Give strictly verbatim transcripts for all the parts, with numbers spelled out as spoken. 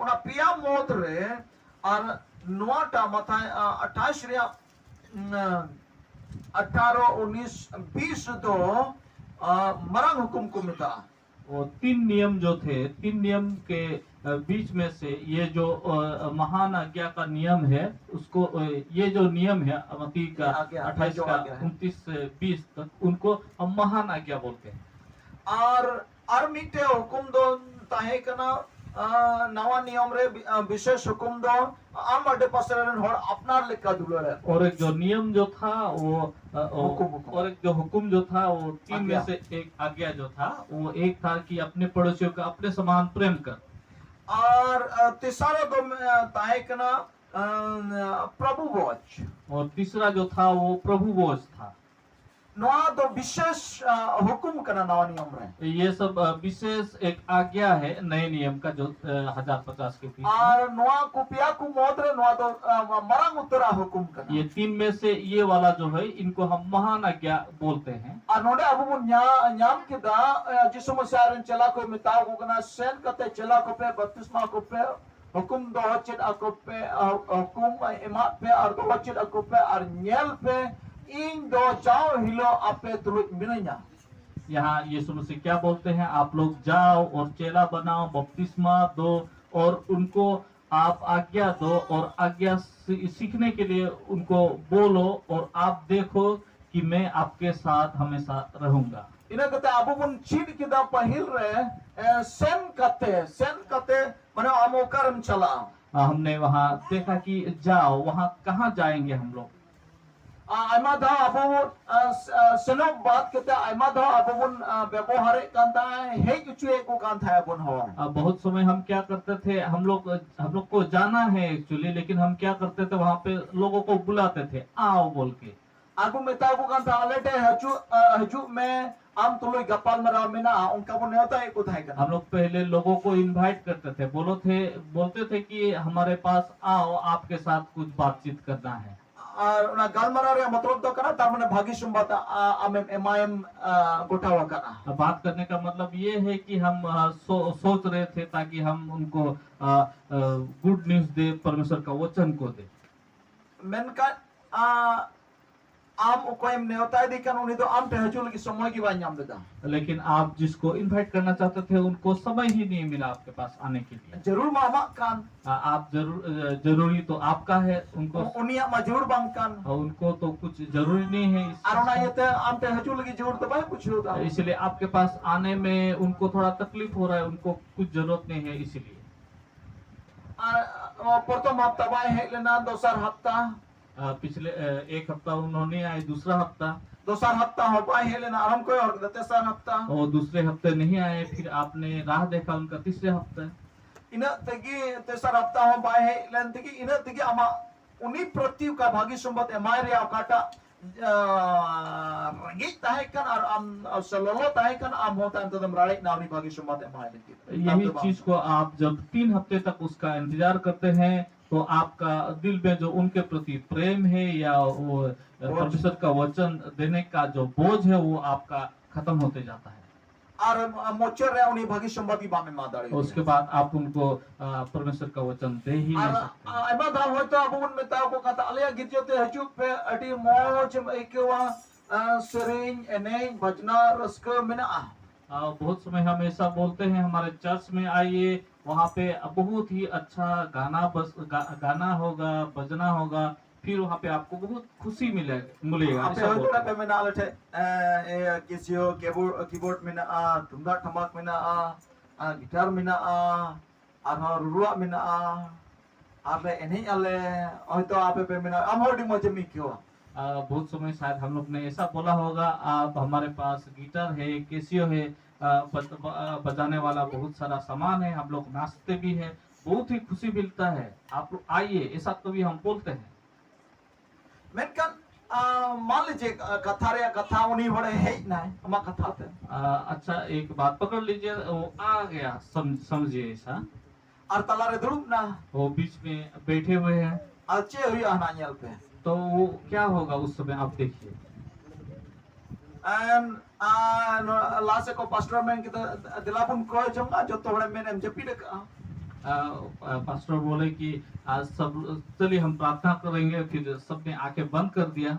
ᱚᱱᱟ ᱯᱮᱭᱟ ᱢᱚᱛ ᱨᱮ ᱟᱨ ᱱᱚᱣᱟᱴᱟᱜ ᱢᱟᱛᱷᱟᱭ ᱟᱴᱷᱟᱥ ᱨᱮᱭᱟᱜ ᱟᱴᱷᱟᱨᱚ ᱩᱱᱤᱥ ᱵᱤᱥ ᱫᱚ ᱢᱟᱨᱟᱝ ᱦᱩᱠᱩᱢ ᱠᱚ ᱢᱮᱛᱟᱜᱼᱟ᱾ वो तीन नियम जो थे, तीन नियम के बीच में से ये जो महान आज्ञा का नियम है, उसको ये जो नियम है मत्ती का अट्ठाईस का उनतीस से बीस तक, उनको हम महान आज्ञा बोलते हैं। ᱟᱨ ᱟᱨ ᱢᱤᱫᱴᱮᱱ ᱦᱩᱠᱩᱢ ᱫᱚ ᱛᱟᱦᱮᱸ ᱠᱟᱱᱟ ᱱᱟᱣᱟ ᱱᱤᱭᱚᱢ ᱨᱮ ᱵᱤᱥᱮᱥ ᱦᱩᱠᱩᱢ ᱫᱚ ᱟᱢ ᱟᱰᱮ ᱯᱟᱥᱮ ᱨᱮᱱ ᱦᱚᱲ ᱟᱯᱱᱟᱨ ᱞᱮᱠᱟ ᱫᱩᱞᱟᱹᱲ ᱮᱢ᱾ और एक जो नियम जो था वो और एक जो हुक्म जो था वो तीन में से एक आज्ञा जो था वो एक था कि अपने पड़ोसियों का अपने समान प्रेम कर। ᱟᱨ ᱛᱮᱥᱟᱨ ᱫᱚ ᱛᱟᱦᱮᱸ ᱠᱟᱱᱟ ᱯᱨᱚᱵᱷᱩ ᱵᱷᱚᱡᱽ᱾ और तीसरा जो था वो प्रभु भोज था। ᱱᱚᱣᱟ ᱫᱚ ᱵᱤᱥᱮᱥ ᱟ, ᱦᱩᱠᱩᱢ ᱠᱟᱱᱟ ᱱᱟᱣᱟ ᱱᱤᱭᱚᱢ ᱨᱮ᱾ ये सब अ, विशेष एक आज्ञा है नए नियम का, जो अ, हजार पचास के बीच में। ᱟᱨ ᱱᱚᱣᱟ ᱠᱚ ᱯᱮᱭᱟ ᱠᱚ ᱢᱩᱫᱽ ᱨᱮ ᱱᱚᱣᱟ ᱫᱚ ᱟ, ᱢᱟᱨᱟᱝ ᱩᱛᱟᱹᱨᱟᱜ ᱦᱩᱠᱩᱢ ᱠᱟᱱᱟ᱾ ये तीन में से ये वाला जो है, इनको हम महान आज्ञा बोलते हैं। ᱟᱨ ᱱᱚᱰᱮ ᱟᱵᱚ ᱵᱚᱱ ᱧᱟ- ᱧᱟᱢ ᱠᱮᱫᱟ ᱟ, ᱡᱤᱥᱩ ᱢᱟᱥᱤᱦ ᱨᱮᱱ ᱪᱮᱞᱟ ᱠᱚ ᱢᱮᱛᱟᱣ ᱠᱚ ᱠᱟᱱᱟ, ᱥᱮᱱ ᱠᱟᱛᱮ ᱪᱮᱞᱟ ᱠᱚᱯᱮ, ᱵᱟᱯᱛᱤᱥᱢᱟ ᱠᱚᱯᱮ, ᱦᱩᱠᱩᱢ ᱫᱚᱦᱚ ᱪᱮᱫ ᱟᱠᱚ ᱯᱮ, ᱟ, ᱦᱩᱠᱩᱢ ᱮᱢᱟᱜ ᱯᱮ ᱟᱨ ᱫᱚᱦᱚ ᱪᱮᱫ ᱟᱠᱚ ᱯᱮ, ᱟᱨ ᱧᱮᱞ ᱯᱮ, ᱤᱧ ᱫᱚ ᱡᱟᱣ ᱦᱤᱞᱳᱜ ᱟᱯᱮ ᱛᱩᱞᱩᱡ ᱢᱤᱱᱟᱹᱧᱟ᱾ यहाँ यीशु मसीह क्या बोलते हैं? आप लोग जाओ और चेला बनाओ, बपतिस्मा दो और उनको आप आज्ञा दो, और आज्ञा सी- सीखने के लिए उनको बोलो, और आप देखो कि मैं आपके साथ हमेशा रहूंगा। ᱤᱱᱟᱹ ᱠᱟᱛᱮ ᱟᱵᱚ ᱵᱚᱱ ᱪᱮᱫ ᱠᱮᱫᱟ ᱯᱟᱹᱦᱤᱞ ᱨᱮ, ᱮ, ᱥᱮᱱ ᱠᱟᱛᱮ, ᱥᱮᱱ ᱠᱟᱛᱮ ᱢᱟᱱᱮ ᱟᱢ ᱚᱠᱟᱨᱮᱢ ᱪᱟᱞᱟᱜᱼᱟ? आ, हमने वहाँ देखा कि जाओ, वहाँ कहाँ जाएंगे हम लोग? ᱟ, ᱟᱭᱢᱟ ᱫᱷᱟᱣ ᱟᱵᱚ ᱵᱚᱱ, ᱟ, ᱥ- ᱟ, ᱥᱮᱱᱚᱜ ᱵᱟᱫ ᱠᱟᱛᱮ ᱟᱭᱢᱟ ᱫᱷᱟᱣ ᱟᱵᱚ ᱵᱚᱱ ᱟ, ᱵᱮᱵᱚᱦᱟᱨᱮᱫ ᱠᱟᱱ ᱛᱟᱦᱮᱸ, ᱦᱮᱡ ᱦᱚᱪᱚᱭᱮᱫ ᱠᱚ ᱠᱟᱱ ᱛᱟᱦᱮᱸ ᱟᱵᱚᱱ ᱦᱚᱲ᱾ आ, बहुत समय हम क्या करते थे, हम लोग हम लोग को जाना है एक्चुअली, लेकिन हम क्या करते थे, वहाँ पे लोगों को बुलाते थे, आओ बोल के। ᱟᱨ ᱵᱚᱱ ᱢᱮᱛᱟ ᱠᱚ ᱠᱟᱱ ᱛᱟᱦᱮᱸ, ᱟᱞᱮ ᱴᱷᱮᱱ ᱦᱤᱡᱩᱜ, ᱟ, ᱦᱤᱡᱩᱜ ᱢᱮ, ᱟᱢ ᱛᱩᱞᱩᱡ ᱜᱟᱯᱟᱞ ᱢᱟᱨᱟᱣ ᱢᱮᱱᱟᱜᱼᱟ, ᱚᱱᱠᱟ ᱵᱚᱱ ᱱᱮᱣᱛᱟᱭᱮᱫ ᱠᱚ ᱛᱟᱦᱮᱸ ᱠᱟᱱᱟ᱾ हम लोग पहले लोगों को इनवाइट करते थे, बोलो थे बोलते थे कि हमारे पास आओ, आपके साथ कुछ बातचीत करना है। ᱟᱨ ᱚᱱᱟ ᱜᱟᱞᱢᱟᱨᱟᱣ ᱨᱮᱭᱟᱜ ᱢᱚᱛᱞᱚᱵ ᱫᱚ ᱠᱟᱱᱟ, ᱛᱟᱨ ᱢᱟᱱᱮ ᱵᱷᱟᱹᱜᱤ ᱥᱚᱢᱵᱟᱫ ᱟ, ᱟᱢᱮᱢ ᱮᱢᱟᱭᱮᱢ ᱟ, ᱜᱚᱴᱟᱣ ᱟᱠᱟᱫᱼᱟ᱾ बात करने का मतलब ये है कि हम आ, सो, सोच रहे थे ताकि हम उनको गुड न्यूज दे, परमेश्वर का वचन को दे। ᱢᱮᱱᱠᱷᱟᱱ ᱟ, ᱟᱢ ᱚᱠᱚᱭᱮᱢ ᱱᱮᱣᱛᱟᱭᱮᱫᱮ ᱠᱟᱱ, ᱩᱱᱤ ᱫᱚ ᱟᱢ ᱴᱷᱮᱱ ᱦᱤᱡᱩᱜ ᱞᱟᱹᱜᱤᱫ ᱥᱚᱢᱚᱭ ᱜᱮ ᱵᱟᱭ ᱧᱟᱢ ᱞᱮᱫᱟ᱾ लेकिन आप जिसको इनवाइट करना चाहते थे, उनको समय ही नहीं मिला आपके पास आने के लिए। ᱡᱟᱹᱨᱩᱲ ᱢᱟ ᱟᱢᱟᱜ ᱠᱟᱱ, आ, आप जरूर अ, जरूरी तो आपका है, उनको ᱩᱱᱤᱭᱟᱜ ᱢᱟ ᱡᱟᱹᱨᱩᱲ ᱵᱟᱝ ᱠᱟᱱ᱾ और उनको तो कुछ जरूरी नहीं है इस ᱟᱨ ᱚᱱᱟ चीज़ ᱤᱭᱟᱹᱛᱮ ᱟᱢ ᱴᱷᱮᱱ ᱦᱤᱡᱩᱜ ᱞᱟᱹᱜᱤᱫ ᱡᱟᱹᱨᱩᱲ ᱫᱚ ᱵᱟᱭ ᱵᱩᱡᱷᱟᱹᱣ ᱮᱫᱟ᱾ से। इसलिए आपके पास आने में उनको थोड़ा तकलीफ हो रहा है, उनको कुछ जरूरत नहीं है इसलिए। ᱟᱨ ᱯᱨᱚᱛᱷᱚᱢ ᱦᱟᱯᱛᱟ ᱵᱟᱭ ᱦᱮᱡ ᱞᱮᱱᱟ, ᱫᱚᱥᱟᱨ ᱦᱟᱯᱛᱟ, आ, पिछले अ, एक हफ्ता उन्होंने आए, दूसरा हफ्ता ᱫᱚᱥᱟᱨ ᱦᱟᱯᱛᱟ ᱦᱚᱸ ᱵᱟᱭ ᱦᱮᱡ ᱞᱮᱱᱟ, ᱟᱨᱦᱚᱸ ᱠᱚᱭᱚᱜ ᱦᱚᱨ ᱠᱮᱫᱟ, ᱛᱮᱥᱟᱨ ᱦᱟᱯᱛᱟ᱾ और दूसरे हफ्ते नहीं आए, फिर आपने राह देखा उनका तीसरे हफ्ते। ᱤᱱᱟᱹᱜ ᱛᱮᱜᱮ ᱛᱮᱥᱟᱨ ᱦᱟᱯᱛᱟ ᱦᱚᱸ ᱵᱟᱭ ᱦᱮᱡ ᱞᱮᱱ ᱛᱮᱜᱮ, ᱤᱱᱟᱹᱜ ᱛᱮᱜᱮ ᱟᱢᱟᱜ ᱩᱱᱤ ᱯᱨᱚᱛᱤ ᱚᱠᱟ ᱵᱷᱟᱹᱜᱤ ᱥᱚᱢᱵᱟᱫ ᱮᱢᱟᱭ ᱨᱮᱭᱟᱜ ᱚᱠᱟᱴᱟᱜ ᱟᱨ ᱨᱮᱸᱜᱮᱡ ᱛᱟᱦᱮᱸ ᱠᱟᱱ ᱟᱨ ᱟᱢ ᱥᱮ ᱞᱚᱞᱚ ᱛᱟᱦᱮᱸ ᱠᱟᱱ, ᱟᱢ ᱦᱚᱸ ᱛᱟᱭᱚᱢ ᱛᱮᱫᱚᱢ ᱨᱟᱲᱮᱡ ᱮᱱᱟ ᱩᱱᱤ ᱵᱷᱟᱹᱜᱤ ᱥᱚᱢᱵᱟᱫ ᱮᱢᱟᱭ ᱞᱟᱹᱜᱤᱫ᱾ ᱟᱢ ᱫᱚ ᱵᱟᱝ᱾ यही चीज को आप जब तीन हफ्ते तक उसका इंतजार करते हैं, तो आपका दिल में जो उनके प्रति प्रेम है या वो परमेश्वर का वचन देने का जो बोझ है, वो आपका खत्म होते जाता है। ᱟᱨ ᱢᱩᱪᱟᱹᱫ ᱨᱮ ᱩᱱᱤ ᱵᱷᱟᱹᱜᱤ ᱥᱚᱢᱵᱟᱫ ᱜᱮ ᱵᱟᱢ ᱮᱢᱟ ᱫᱟᱲᱮᱭᱟᱭᱟ᱾ उसके बाद आप उनको, अ, परमेश्वर का वचन दे ही ᱟᱨ, नहीं सकते। ᱟᱭᱢᱟ ᱫᱷᱟᱣ ᱦᱚᱭᱛᱚ ᱟᱵᱚ ᱵᱚᱱ ᱢᱮᱛᱟ ᱠᱚ ᱠᱟᱱ ᱛᱟᱦᱮᱸ, "ᱟᱞᱮᱭᱟᱜ ᱜᱤᱨᱡᱟᱹ ᱛᱮ ᱦᱤᱡᱩᱜ ᱯᱮ, ᱟᱹᱰᱤ ᱢᱚᱡᱽ ᱮᱢ ᱟᱹᱭᱠᱟᱹᱣᱟ, ᱟᱸ, ᱥᱮᱨᱮᱧ, ᱮᱱᱮᱡ, ᱵᱟᱡᱽᱱᱟ, ᱨᱟᱹᱥᱠᱟᱹ ᱢᱮᱱᱟᱜᱼᱟ।" अ, बहुत समय हम ऐसा बोलते हैं, "हमारे चर्च में आइए, वहाँ पे बहुत ही अच्छा गाना बस, गा-, गाना होगा, बजना होगा, फिर वहाँ पे आपको बहुत खुशी मिले-, मिलेगा।" ᱟᱯᱮ ऐसा ᱦᱚᱭᱛᱚ बोलते ᱯᱮ हैं। ᱢᱮᱱᱟ ᱟᱞᱮ ᱴᱷᱮᱱ, ᱮ, ᱮ, ᱠᱮᱥᱤᱭᱳ, ᱠᱮᱵᱳ-, ᱠᱤᱵᱳᱨᱰ ᱢᱮᱱᱟᱜᱼᱟ, ᱛᱩᱢᱫᱟᱜ ᱴᱟᱢᱟᱠ ᱢᱮᱱᱟᱜᱼᱟ, ᱟᱨ ᱜᱤᱴᱟᱨ ᱢᱮᱱᱟᱜᱼᱟ, ᱟᱨᱦᱚᱸ ᱨᱩᱨᱩᱣᱟᱜ ᱢᱮᱱᱟᱜᱼᱟ, ᱟᱨ ᱞᱮ ᱮᱱᱮᱡ ᱟᱞᱮ, ᱦᱚᱭᱛᱚ ᱟᱯᱮ ᱯᱮ ᱢᱮᱱᱟ, ᱟᱢ ᱦᱚᱸ ᱟᱹᱰᱤ ᱢᱚᱡᱽ ᱮᱢ ᱟᱹᱭᱠᱟᱹᱣᱟ᱾ अ, बहुत समय शायद हम लोग ने ऐसा बोला होगा, "आप हमारे पास गिटार है, कैसियो है, अ, बज-, ब-, अ, बजाने वाला बहुत सारा सामान है, हम लोग नाचते भी हैं, बहुत ही खुशी मिलता है, आप लोग आइए", ऐसा कभी हम बोलते हैं। ᱢᱮᱱᱠᱷᱟᱱ, ᱟᱸ, ᱢᱟᱱ ᱞᱤᱡᱤᱭᱮ, ᱟᱸ, ᱠᱟᱛᱷᱟ ᱨᱮᱭᱟᱜ ᱠᱟᱛᱷᱟ, ᱩᱱᱤ ᱦᱚᱲᱮ ᱦᱮᱡ ᱮᱱᱟᱭ ᱟᱢᱟᱜ ᱠᱟᱛᱷᱟ ᱛᱮ᱾ अ, अच्छा, एक बात पकड़ लीजिए, वो आ गया, सम-, समझिए ऐसा। ᱟᱨ ᱛᱟᱞᱟᱨᱮ ᱫᱩᱲᱩᱵ ᱮᱱᱟ᱾ वो बीच में बैठे हुए हैं। ᱟᱨ ᱪᱮᱫ ᱦᱩᱭᱩᱜᱼᱟ ᱱᱟᱜ ᱧᱮᱞ ᱯᱮ᱾ तो वो क्या होगा उस समय, आप देखिए। And, ᱟᱨ ᱱᱚᱣᱟ ᱞᱟᱦᱟ ᱥᱮᱫ ᱠᱚ ᱯᱟᱥᱴᱚᱨ ᱢᱮᱱ ᱠᱮᱫᱟ, "ᱫᱮᱞᱟ ᱵᱚᱱ ᱠᱚᱭ ᱡᱚᱝᱟ", ᱡᱚᱛᱚ ᱦᱚᱲᱮ ᱢᱮᱱ ᱮᱢ ᱡᱟᱹᱯᱤᱫ ᱟᱠᱟᱜᱼᱟ᱾ अ, अ, पास्टर बोले कि आज सब, चलिए हम प्रार्थना करेंगे, फिर सबने आंखें बंद कर दिया।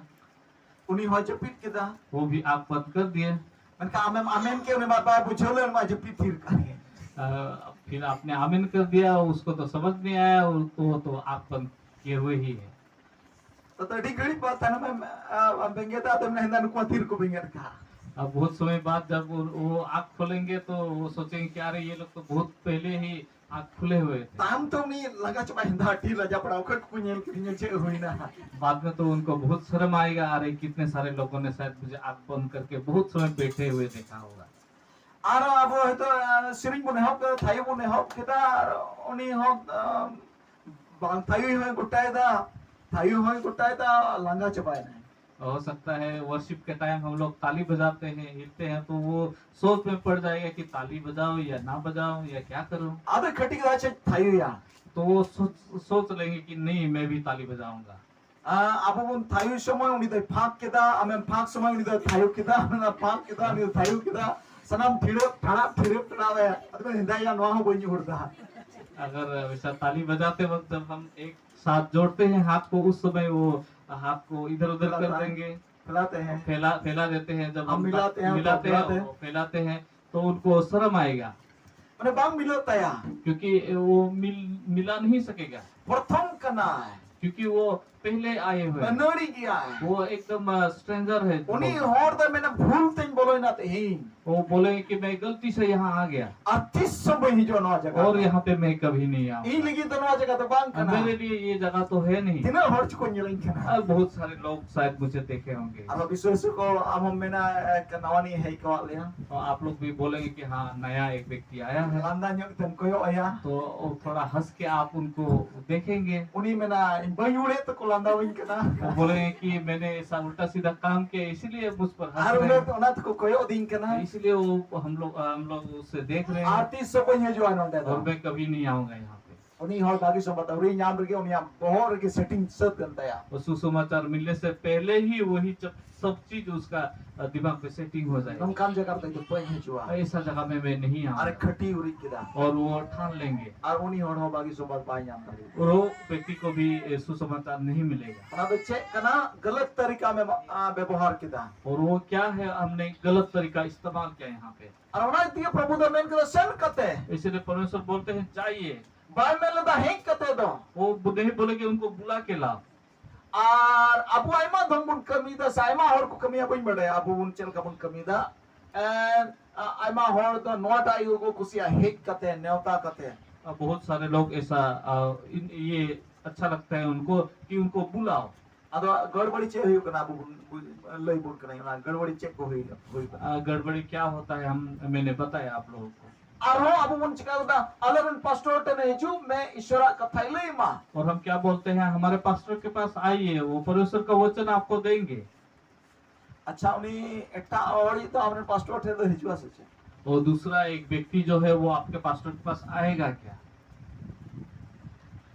ᱩᱱᱤ ᱦᱚᱸ ᱡᱟᱹᱯᱤᱫ ᱠᱮᱫᱟ᱾ वो भी आंख बंद कर दिए। ᱢᱮᱱᱠᱷᱟᱱ ᱟᱢᱮᱢ ᱟᱢᱮᱱ ᱠᱮᱫ, ᱩᱱᱤ ᱢᱟ ᱵᱟᱭ ᱵᱩᱡᱷᱟᱹᱣ ᱞᱮᱱ, ᱢᱟ ᱡᱟᱹᱯᱤᱫ ᱛᱷᱤᱨ ᱠᱟᱜ ᱜᱮ᱾ अ, फिर आपने आमीन कर दिया, उसको तो समझ नहीं आया, वो, वो तो आंख बंद किए हुए ही है। ᱛᱚ, ᱛᱚ ᱟᱹᱰᱤ ᱜᱷᱟᱹᱲᱤᱡ ᱵᱟᱫ ᱛᱟᱭᱱᱚᱢ ᱮᱢ, ᱟ, ᱵᱮᱸᱜᱮᱫᱟ, ᱟᱫᱚᱢ ᱢᱮᱱᱟ, "ᱦᱮᱸᱫᱟ ᱱᱩᱠᱩ ᱢᱟ ᱛᱤ ᱨᱮᱠᱚ ᱵᱮᱸᱜᱮᱫ ᱠᱟᱜ?" अब बहुत समय बाद जब वो, वो आँख खोलेंगे तो वो सोचेंगे कि अरे ये लोग तो बहुत पहले ही आँख खुले हुए थे। ᱛᱟᱭᱚᱢ ᱛᱮ ᱩᱱᱤ ᱞᱟᱸᱜᱟ ᱪᱟᱵᱟ, "ᱦᱮᱸᱫᱟ ᱟᱹᱰᱤ ᱞᱟᱡᱟ ᱯᱟᱲᱟ, ᱚᱠᱚᱭ ᱠᱚᱠᱚ ᱧᱮᱞ ᱠᱤᱫᱤᱧᱟ, ᱪᱮᱫ ᱦᱩᱭᱱᱟ?" बाद में तो उनको बहुत शर्म आएगा, अरे कितने सारे लोगों ने शायद मुझे आँख बंद करके बहुत समय बैठे हुए देखा होगा। ᱟᱨ ᱟᱵᱚ ᱦᱚᱭᱛᱳ, ᱟ, ᱥᱮᱨᱮᱧ ᱵᱚᱱ ᱮᱦᱚᱵ ᱠᱮᱫᱟ, ᱛᱷᱟᱭᱚ ᱵᱚᱱ ᱮᱦᱚᱵ ᱠᱮᱫᱟ, ᱟᱨ ᱩᱱᱤ ᱦᱚᱸ, ᱟ, ᱵᱟᱝ ᱛᱷᱟᱭᱚ ᱦᱚᱸᱭ ᱜᱚᱴᱟᱭᱮᱫᱟ, ᱛᱷᱟᱭᱚ ᱦᱚᱸᱭ ᱜᱚᱴᱟᱭᱮᱫᱟ, ᱞᱟᱸᱜᱟ ᱪᱟᱵᱟᱭᱮᱱᱟᱭ᱾ हो सकता है वर्शिप के टाइम हम लोग ताली बजाते हैं, हिलते हैं, तो वो सोच में पड़ जाएगा कि ताली बजाओ या ना बजाओ या क्या करूं। ᱟᱫᱚ ᱠᱟᱹᱴᱤᱡ ᱜᱤᱫᱽᱨᱟᱹ ᱪᱮᱫ ᱛᱷᱟᱭᱩᱭᱟ? तो वो सोच सोच लेंगे कि नहीं, मैं भी ताली बजाऊंगा। ᱟᱵᱚ ᱵᱚᱱ ᱛᱷᱟᱭᱩ ᱥᱚᱢᱚᱭ ᱩᱱᱤ ᱫᱚᱭ ᱯᱷᱟᱸᱠ ᱠᱮᱫᱟ, ᱟᱢᱮᱢ ᱯᱷᱟᱸᱠ ᱥᱚᱢᱚᱭ ᱩᱱᱤ ᱫᱚᱭ ᱛᱷᱟᱭᱩ ᱠᱮᱫᱟ, ᱚᱱᱟ ᱯᱷᱟᱸᱠ ᱠᱮᱫᱟ, ᱩᱱᱤ ᱫᱚᱭ ᱛᱷᱟᱭᱩ ᱠᱮᱫᱟ᱾ ᱥᱟᱱᱟᱢ ᱴᱷᱤᱲᱟᱹᱯ ᱴᱷᱟᱲᱟᱯ ᱴᱷᱤᱲᱟᱹᱯ ᱴᱷᱟᱲᱟᱯ ᱮ ᱟᱫᱚ ᱦᱮᱸᱫᱟᱭᱟ, ᱱᱚᱣᱟ ᱦᱚᱸ ᱵᱟᱹᱧ ᱩᱦᱩᱲ ᱫᱟ᱾ अगर वैसा ताली बजाते वक्त जब हम एक साथ जोड़ते हैं हाथ को, उस समय वो हाथ को इधर उधर कर फैलाता है। देंगे, फैलाते हैं। फैला फैला देते हैं। जब हम हम मिलाते हैं, मिलाते तो हैं, फैलाते हैं। वो फैलाते हैं, तो उनको शर्म आएगा, ᱢᱟᱱᱮ ᱵᱟᱝ ᱢᱤᱞᱟᱹᱜ ᱛᱟᱭᱟ, क्योंकि वो मिल मिला नहीं सकेगा, ᱯᱨᱚᱛᱷᱚᱢ ᱠᱟᱱᱟᱭ, क्योंकि वो पहले आए हुए हैं। ᱟᱹᱱᱟᱹᱲᱤ ᱜᱮᱭᱟᱭ᱾ वो एकदम स्ट्रेंजर है। ᱩᱱᱤ ᱦᱚᱲ ᱫᱚᱭ ᱢᱮᱱᱟ, ᱵᱷᱩᱞ ᱛᱮᱧ ᱵᱚᱞᱚᱭᱮᱱᱟ ᱛᱮᱦᱮᱧ᱾ वो बोले कि मैं गलती से यहाँ आ गया ᱟᱨ ᱛᱤᱥ ᱦᱚᱸ ᱵᱟᱹᱧ ᱦᱤᱡᱩᱜᱼᱟ ᱱᱚᱣᱟ ᱡᱟᱭᱜᱟ और ᱫᱚ᱾ यहाँ पे मैं कभी नहीं ᱤᱧ आऊंगा। ᱞᱟᱹᱜᱤᱫ ᱫᱚ ᱱᱚᱣᱟ ᱡᱟᱭᱜᱟ ᱫᱚ ᱵᱟᱝ और ᱠᱟᱱᱟ᱾ मेरे लिए ये जगह तो है नहीं। ᱛᱤᱱᱟᱹᱜ ᱦᱚᱲ ᱪᱚᱠᱚ ᱧᱮᱞᱤᱧ ᱠᱟᱱᱟ᱾ और बहुत सारे लोग शायद मुझे देखे होंगे। ᱟᱨᱦᱚᱸ ᱵᱤᱥᱣᱟᱥ ᱠᱚ ᱟᱢ ᱦᱚᱸᱢ ᱢᱮᱱᱟ, "ᱮ, ᱱᱟᱣᱟ ᱱᱤᱭᱟᱹ ᱦᱮᱡ ᱠᱟᱣᱟᱜ ᱞᱮᱭᱟ?" तो आप लोग भी बोलेंगे कि हाँ, नया एक व्यक्ति आया है। ᱞᱟᱸᱫᱟ ᱧᱚᱜ ᱛᱮᱢ ᱠᱚᱭᱚᱜ ᱟᱭᱟ᱾ तो वो थोड़ा हंस के आप उनको देखेंगे। ᱩᱱᱤ ᱢᱮᱱᱟ, "ᱤᱧ ᱵᱟᱹᱧ ᱩᱲᱮᱫ ᱛᱮᱠᱚ ᱞᱟᱸᱫᱟᱣᱟᱹᱧ ᱠᱟᱱᱟ᱾ वो बोलेंगे कि मैंने ऐसा उल्टा सीधा काम किया, इसीलिए मुझ पर हंस ᱟᱨ रहे ᱩᱱᱤ हैं। ᱚᱱᱟ ᱛᱮᱠᱚ ᱠᱚᱭᱚᱜ ᱫᱤᱧ ᱠᱟᱱᱟ᱾ इसलिए वो हम लोग हम लोग उससे देख रहे ᱟᱨ हैं ᱛᱤᱥ ᱦᱚᱸ ᱵᱟᱹᱧ ᱦᱤᱡᱩᱜᱼᱟ ᱱᱚᱸᱰᱮ ᱫᱚ᱾ और मैं कभी नहीं आऊंगा यहाँ पे। ᱩᱱᱤ ᱦᱚᱲ ᱵᱷᱟᱹᱜᱤ ᱥᱚᱢᱵᱟᱫ ᱟᱹᱣᱨᱤ ᱧᱟᱢ ᱨᱮᱜᱮ ᱩᱱᱤᱭᱟᱜ ᱵᱚᱦᱚᱜ ᱨᱮᱜᱮ ᱥᱮᱴᱤᱝ ᱥᱟᱹᱛ ᱮᱱ ᱛᱟᱭᱟ᱾ और सुसमाचार मिलने से पहले ही वही जब सब चीज उसका अ, दिमाग पे सेटिंग हो जाएगी। ᱱᱚᱝᱠᱟᱱ ᱡᱟᱭᱜᱟ ᱨᱮᱫᱚ ᱤᱧ ᱫᱚ ᱵᱟᱹᱧ ᱦᱤᱡᱩᱜᱼᱟ᱾ ऐसा जगह में मैं नहीं ᱟᱨ आऊंगा। ᱠᱷᱟᱹᱴᱤ ᱩᱨᱤᱡ ᱠᱮᱫᱟ᱾ और वो ठान लेंगे। ᱟᱨ ᱩᱱᱤ ᱦᱚᱲ ᱦᱚᱸ ᱵᱷᱟᱹᱜᱤ ᱥᱚᱢᱵᱟᱫ ᱵᱟᱭ ᱧᱟᱢ ᱫᱟᱲᱮᱭᱟᱜᱼᱟ᱾ और वो व्यक्ति को भी अ, सुसमाचार नहीं मिलेगा। ᱚᱱᱟ ᱫᱚ ᱪᱮᱫ ᱠᱟᱱᱟ? ᱜᱟᱞᱟᱛ ᱛᱟᱹᱨᱤᱠᱟ ᱢᱮ ᱵᱮᱵᱚᱦᱟᱨ ᱠᱮᱫᱟ᱾ और वो क्या है, हमने गलत तरीका इस्तेमाल किया यहाँ पे। ᱟᱨ ᱚᱱᱟ ᱛᱮᱜᱮ ᱯᱨᱚᱵᱷᱩ ᱫᱚ ᱢᱮᱱ ᱠᱮᱫᱟ, ᱥᱮᱱ ᱠᱟᱛᱮ᱾ इसलिए परमेश्वर बोलते हैं, जाइए। ᱵᱟᱭ ᱢᱮᱱ ᱞᱮᱫᱟ ᱦᱮᱡ ᱠᱟᱛᱮ ᱫᱚ᱾ वो ब- नहीं बोले कि उनको बुला के लाओ। ᱟᱨ ᱟᱵᱚ ᱟᱭᱢᱟ ᱫᱷᱚᱢ ᱵᱚᱱ ᱠᱟᱹᱢᱤᱭᱮᱫᱟ ᱥᱮ ᱟᱭᱢᱟ ᱦᱚᱲ ᱠᱚ ᱠᱟᱹᱢᱤᱭᱟ, ᱵᱟᱹᱧ ᱵᱟᱰᱟᱭᱟ ᱟᱵᱚ ᱵᱚᱱ ᱪᱮᱫ ᱞᱮᱠᱟ ᱵᱚᱱ ᱠᱟᱹᱢᱤᱭᱮᱫᱟ᱾ ᱮᱱ, ᱟ- ᱟᱭᱢᱟ ᱦᱚᱲ ᱫᱚ ᱱᱚᱣᱟᱴᱟᱜ ᱤᱭᱟᱹ ᱠᱚ ᱠᱩᱥᱤᱭᱟᱜᱼᱟ, ᱦᱮᱡ ᱠᱟᱛᱮ, ᱱᱮᱣᱛᱟ ᱠᱟᱛᱮ᱾ अ, बहुत सारे लोग ऐसा अ, इन, ये अच्छा लगता है उनको कि उनको बुलाओ। ᱟᱫᱚ ᱜᱟᱹᱲᱵᱟᱹᱲᱤ ᱪᱮᱫ ᱦᱩᱭᱩᱜ ᱠᱟᱱᱟ? ᱟᱵᱚ ᱵᱚᱱ ᱵᱩᱡ- ᱞᱟᱹᱭ ᱵᱚᱱ ᱠᱟᱱᱟ, ᱚᱱᱟ ᱜᱟᱹᱲᱵᱟᱹᱲᱤ ᱪᱮᱫ ᱠᱚ ᱦᱩᱭ ᱦᱩᱭᱩᱜ ᱠᱟᱱᱟ? अ, गड़बड़ी क्या होता है, हम मैंने बताया आप लोगों को। ᱟᱨᱦᱚᱸ ᱟᱵᱚ ᱵᱚᱱ ᱪᱤᱠᱟ ᱠᱮᱫᱟ, ᱟᱞᱮᱨᱮᱱ ᱯᱟᱥᱴᱚᱨ ᱴᱷᱮᱱ ᱦᱤᱡᱩᱜ ᱢᱮ, ᱤᱥᱚᱨᱟᱜ ᱠᱟᱛᱷᱟᱭ ᱞᱟᱹᱭ ᱟᱢᱟ᱾ और हम क्या बोलते हैं, हमारे पास्टर के पास आइए, वो परमेश्वर का वचन आपको देंगे। ᱟᱪᱪᱷᱟ, ᱩᱱᱤ ᱮᱴᱟᱜ ᱦᱚᱲᱤᱡ ᱫᱚ ᱟᱢᱨᱮᱱ ᱯᱟᱥᱴᱚᱨ ᱴᱷᱮᱱ ᱫᱚ ᱦᱤᱡᱩᱜᱼᱟ ᱥᱮ ᱪᱮᱫ? वो दूसरा एक व्यक्ति जो है, वो आपके पास्टर के पास आएगा क्या?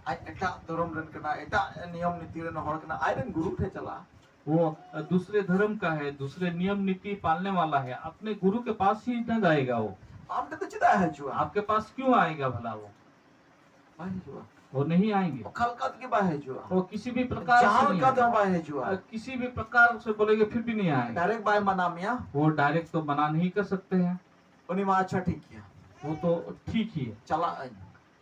ᱟᱡ ᱮᱴᱟᱜ ᱫᱷᱚᱨᱚᱢ ᱨᱮᱱ ᱠᱟᱱᱟ, ᱮᱴᱟᱜ ᱱᱤᱭᱚᱢ ᱱᱤᱛᱤ ᱨᱮᱱ ᱦᱚᱲ ᱠᱟᱱᱟ, ᱟᱡᱨᱮᱱ ᱜᱩᱨᱩ ᱴᱷᱮᱱ ᱪᱟᱞᱟᱜᱼᱟ᱾ वो दूसरे धर्म का है, दूसरे नियम नीति पालने वाला है, अपने गुरु के पास ही न जाएगा वो। ᱟᱢ ᱴᱷᱮᱱ ᱫᱚ ᱪᱮᱫᱟᱜ ᱦᱤᱡᱩᱜᱼᱟ? आपके पास क्यों आएगा भला वो? ᱵᱟᱭ ᱦᱤᱡᱩᱜᱼᱟ᱾ वो नहीं आएंगे। ᱚᱠᱟ ᱞᱮᱠᱟ ᱛᱮᱜᱮ ᱵᱟᱭ ᱦᱤᱡᱩᱜᱼᱟ᱾ वो किसी भी प्रकार से ᱡᱟᱦᱟᱸ नहीं ᱞᱮᱠᱟ ᱛᱮᱦᱚᱸ ᱟᱭᱮᱸᱜᱮ। ᱵᱟᱭ ᱦᱤᱡᱩᱜᱼᱟ। और किसी भी प्रकार से बोलेंगे, फिर भी नहीं आएंगे। ᱰᱟᱭᱨᱮᱠᱴ ᱵᱟᱭ ᱢᱟᱱᱟ ᱢᱮᱭᱟ। वो डायरेक्ट तो मना नहीं कर सकते हैं। ᱩᱱᱤ ᱢᱟ ᱟᱪᱪᱷᱟ ᱴᱷᱤᱠ ᱜᱮᱭᱟ। वो तो ठीक ही है। ᱪᱟᱞᱟᱜ ᱟᱹᱧ।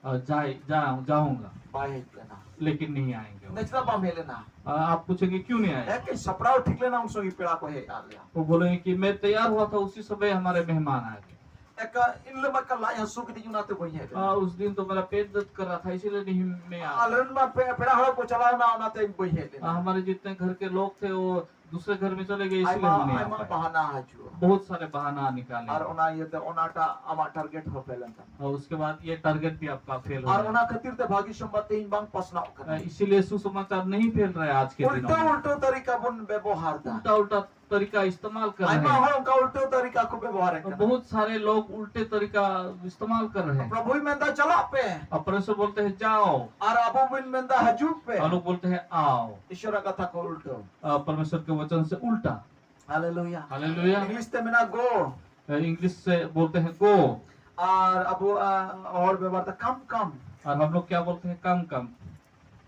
और जाए, जा, जाऊंगा। ᱵᱟᱭ ᱦᱮᱡ ᱞᱮᱱᱟ। लेकिन नहीं आएंगे वो। ᱪᱮᱫᱟᱜ ᱵᱟᱢ ᱦᱮᱡ ᱞᱮᱱᱟ? आ, आप पूछेंगे, "क्यों नहीं आए?" ᱮᱠᱮ ᱥᱟᱯᱲᱟᱣ ᱴᱷᱤᱠ ᱞᱮᱱᱟ, ᱩᱱ ᱥᱚᱢᱚᱭ ᱯᱮᱲᱟ ᱠᱚ ᱦᱮᱡ ᱟᱫ ᱞᱮᱭᱟ। वो बोलेंगे कि मैं तैयार हुआ था, उसी समय हमारे मेहमान आ गए। ᱮᱠᱟ ᱤᱱ ᱦᱤᱞᱳᱜ ᱢᱟ ᱮᱠᱟ ᱞᱟᱡ ᱦᱟᱹᱥᱩ ᱠᱤᱫᱤᱧ, ᱚᱱᱟᱛᱮ ᱵᱟᱹᱧ ᱦᱮᱡ ᱞᱮᱱᱟ। हाँ, उस दिन तो मेरा पेट दर्द कर रहा था, इसीलिए नहीं मैं आया। ᱟᱞᱮᱨᱮᱱ ᱢᱟ ᱯᱮ-, ᱯᱮᱲᱟ ᱦᱚᱲ ᱠᱚ ᱪᱟᱞᱟᱣ ᱮᱱᱟ, ᱚᱱᱟᱛᱮ ᱤᱧ ᱵᱟᱹᱧ ᱦᱮᱡ ᱞᱮᱱᱟ। हाँ, हमारे जितने घर के लोग थे, वो दूसरे घर में चले गए, इसलिए ᱟᱭᱢᱟ, हम नहीं आ ᱟᱭᱢᱟ पाए। ᱵᱟᱦᱟᱱᱟ ᱦᱤᱡᱩᱜᱼᱟ। बहुत सारे बहाना निकाले। ᱟᱨ ᱚᱱᱟ ᱤᱭᱟᱹᱛᱮ ᱚᱱᱟᱴᱟᱜ ᱟᱢᱟᱜ ᱴᱟᱨᱜᱮᱴ ᱦᱚᱸ ᱯᱷᱮᱞ ᱮᱱ ᱛᱟᱢᱟ। और उसके बाद ये टारगेट भी आपका फेल हो ᱟᱨ गया। ᱚᱱᱟ ᱠᱷᱟᱹᱛᱤᱨ ᱛᱮ ᱵᱷᱟᱹᱜᱤ ᱥᱚᱢᱵᱟᱫ ᱛᱮᱦᱮᱧ ᱵᱟᱝ ᱯᱟᱥᱱᱟᱣ ᱠᱟᱱᱟ। हाँ, इसीलिए सुसमाचार नहीं फैल रहा है आज के दिनों ᱩᱞᱴᱟᱹ में। ᱩᱞᱴᱟᱹ ᱛᱟᱹᱨᱤᱠᱟ ᱵᱚᱱ ᱵᱮᱵᱚᱦᱟᱨ ᱫᱟ। उल्टा उल्टा तरीका इस्तेमाल कर रहे ᱟᱭᱢᱟ हैं। ᱦᱚᱲ ᱚᱱᱠᱟ ᱩᱞᱴᱟᱹ ᱛᱟᱹᱨᱤᱠᱟ ᱠᱚ ᱵᱮᱵᱚᱦᱟᱨᱮᱫ ᱠᱟᱱᱟ। बहुत सारे लोग उल्टे तरीका इस्तेमाल कर रहे हैं। ᱯᱨᱚᱵᱷᱩᱭ ᱢᱮᱱᱫᱟ, "ᱪᱟᱞᱟᱜ ᱯᱮ।" और परमेश्वर बोलते हैं, "जाओ।" ᱟᱨ ᱟᱵᱚ ᱵᱚᱱ ᱢᱮᱱᱫᱟ, "ᱦᱤᱡᱩᱜ ᱯᱮ।" और लोग बोलते हैं, "आओ।" ᱤᱥᱚᱨᱟᱜ ᱠᱟᱛᱷᱟ ᱠᱚ ᱩᱞᱴᱟᱹ। और परमेश्वर के वचन से उल्टा। हालेलुया। हालेलुया। इंग्लिश ᱛᱮ ᱢᱮᱱᱟ, "Go।" इंग्लिश से बोलते हैं, "Go।" ᱟᱨ ᱟᱵᱚ, ᱟ, ᱦᱚᱲ ᱵᱮᱵᱚᱦᱟᱨ ᱫᱟ, "Come, come।" और हम लोग क्या बोलते हैं? "Come, come।"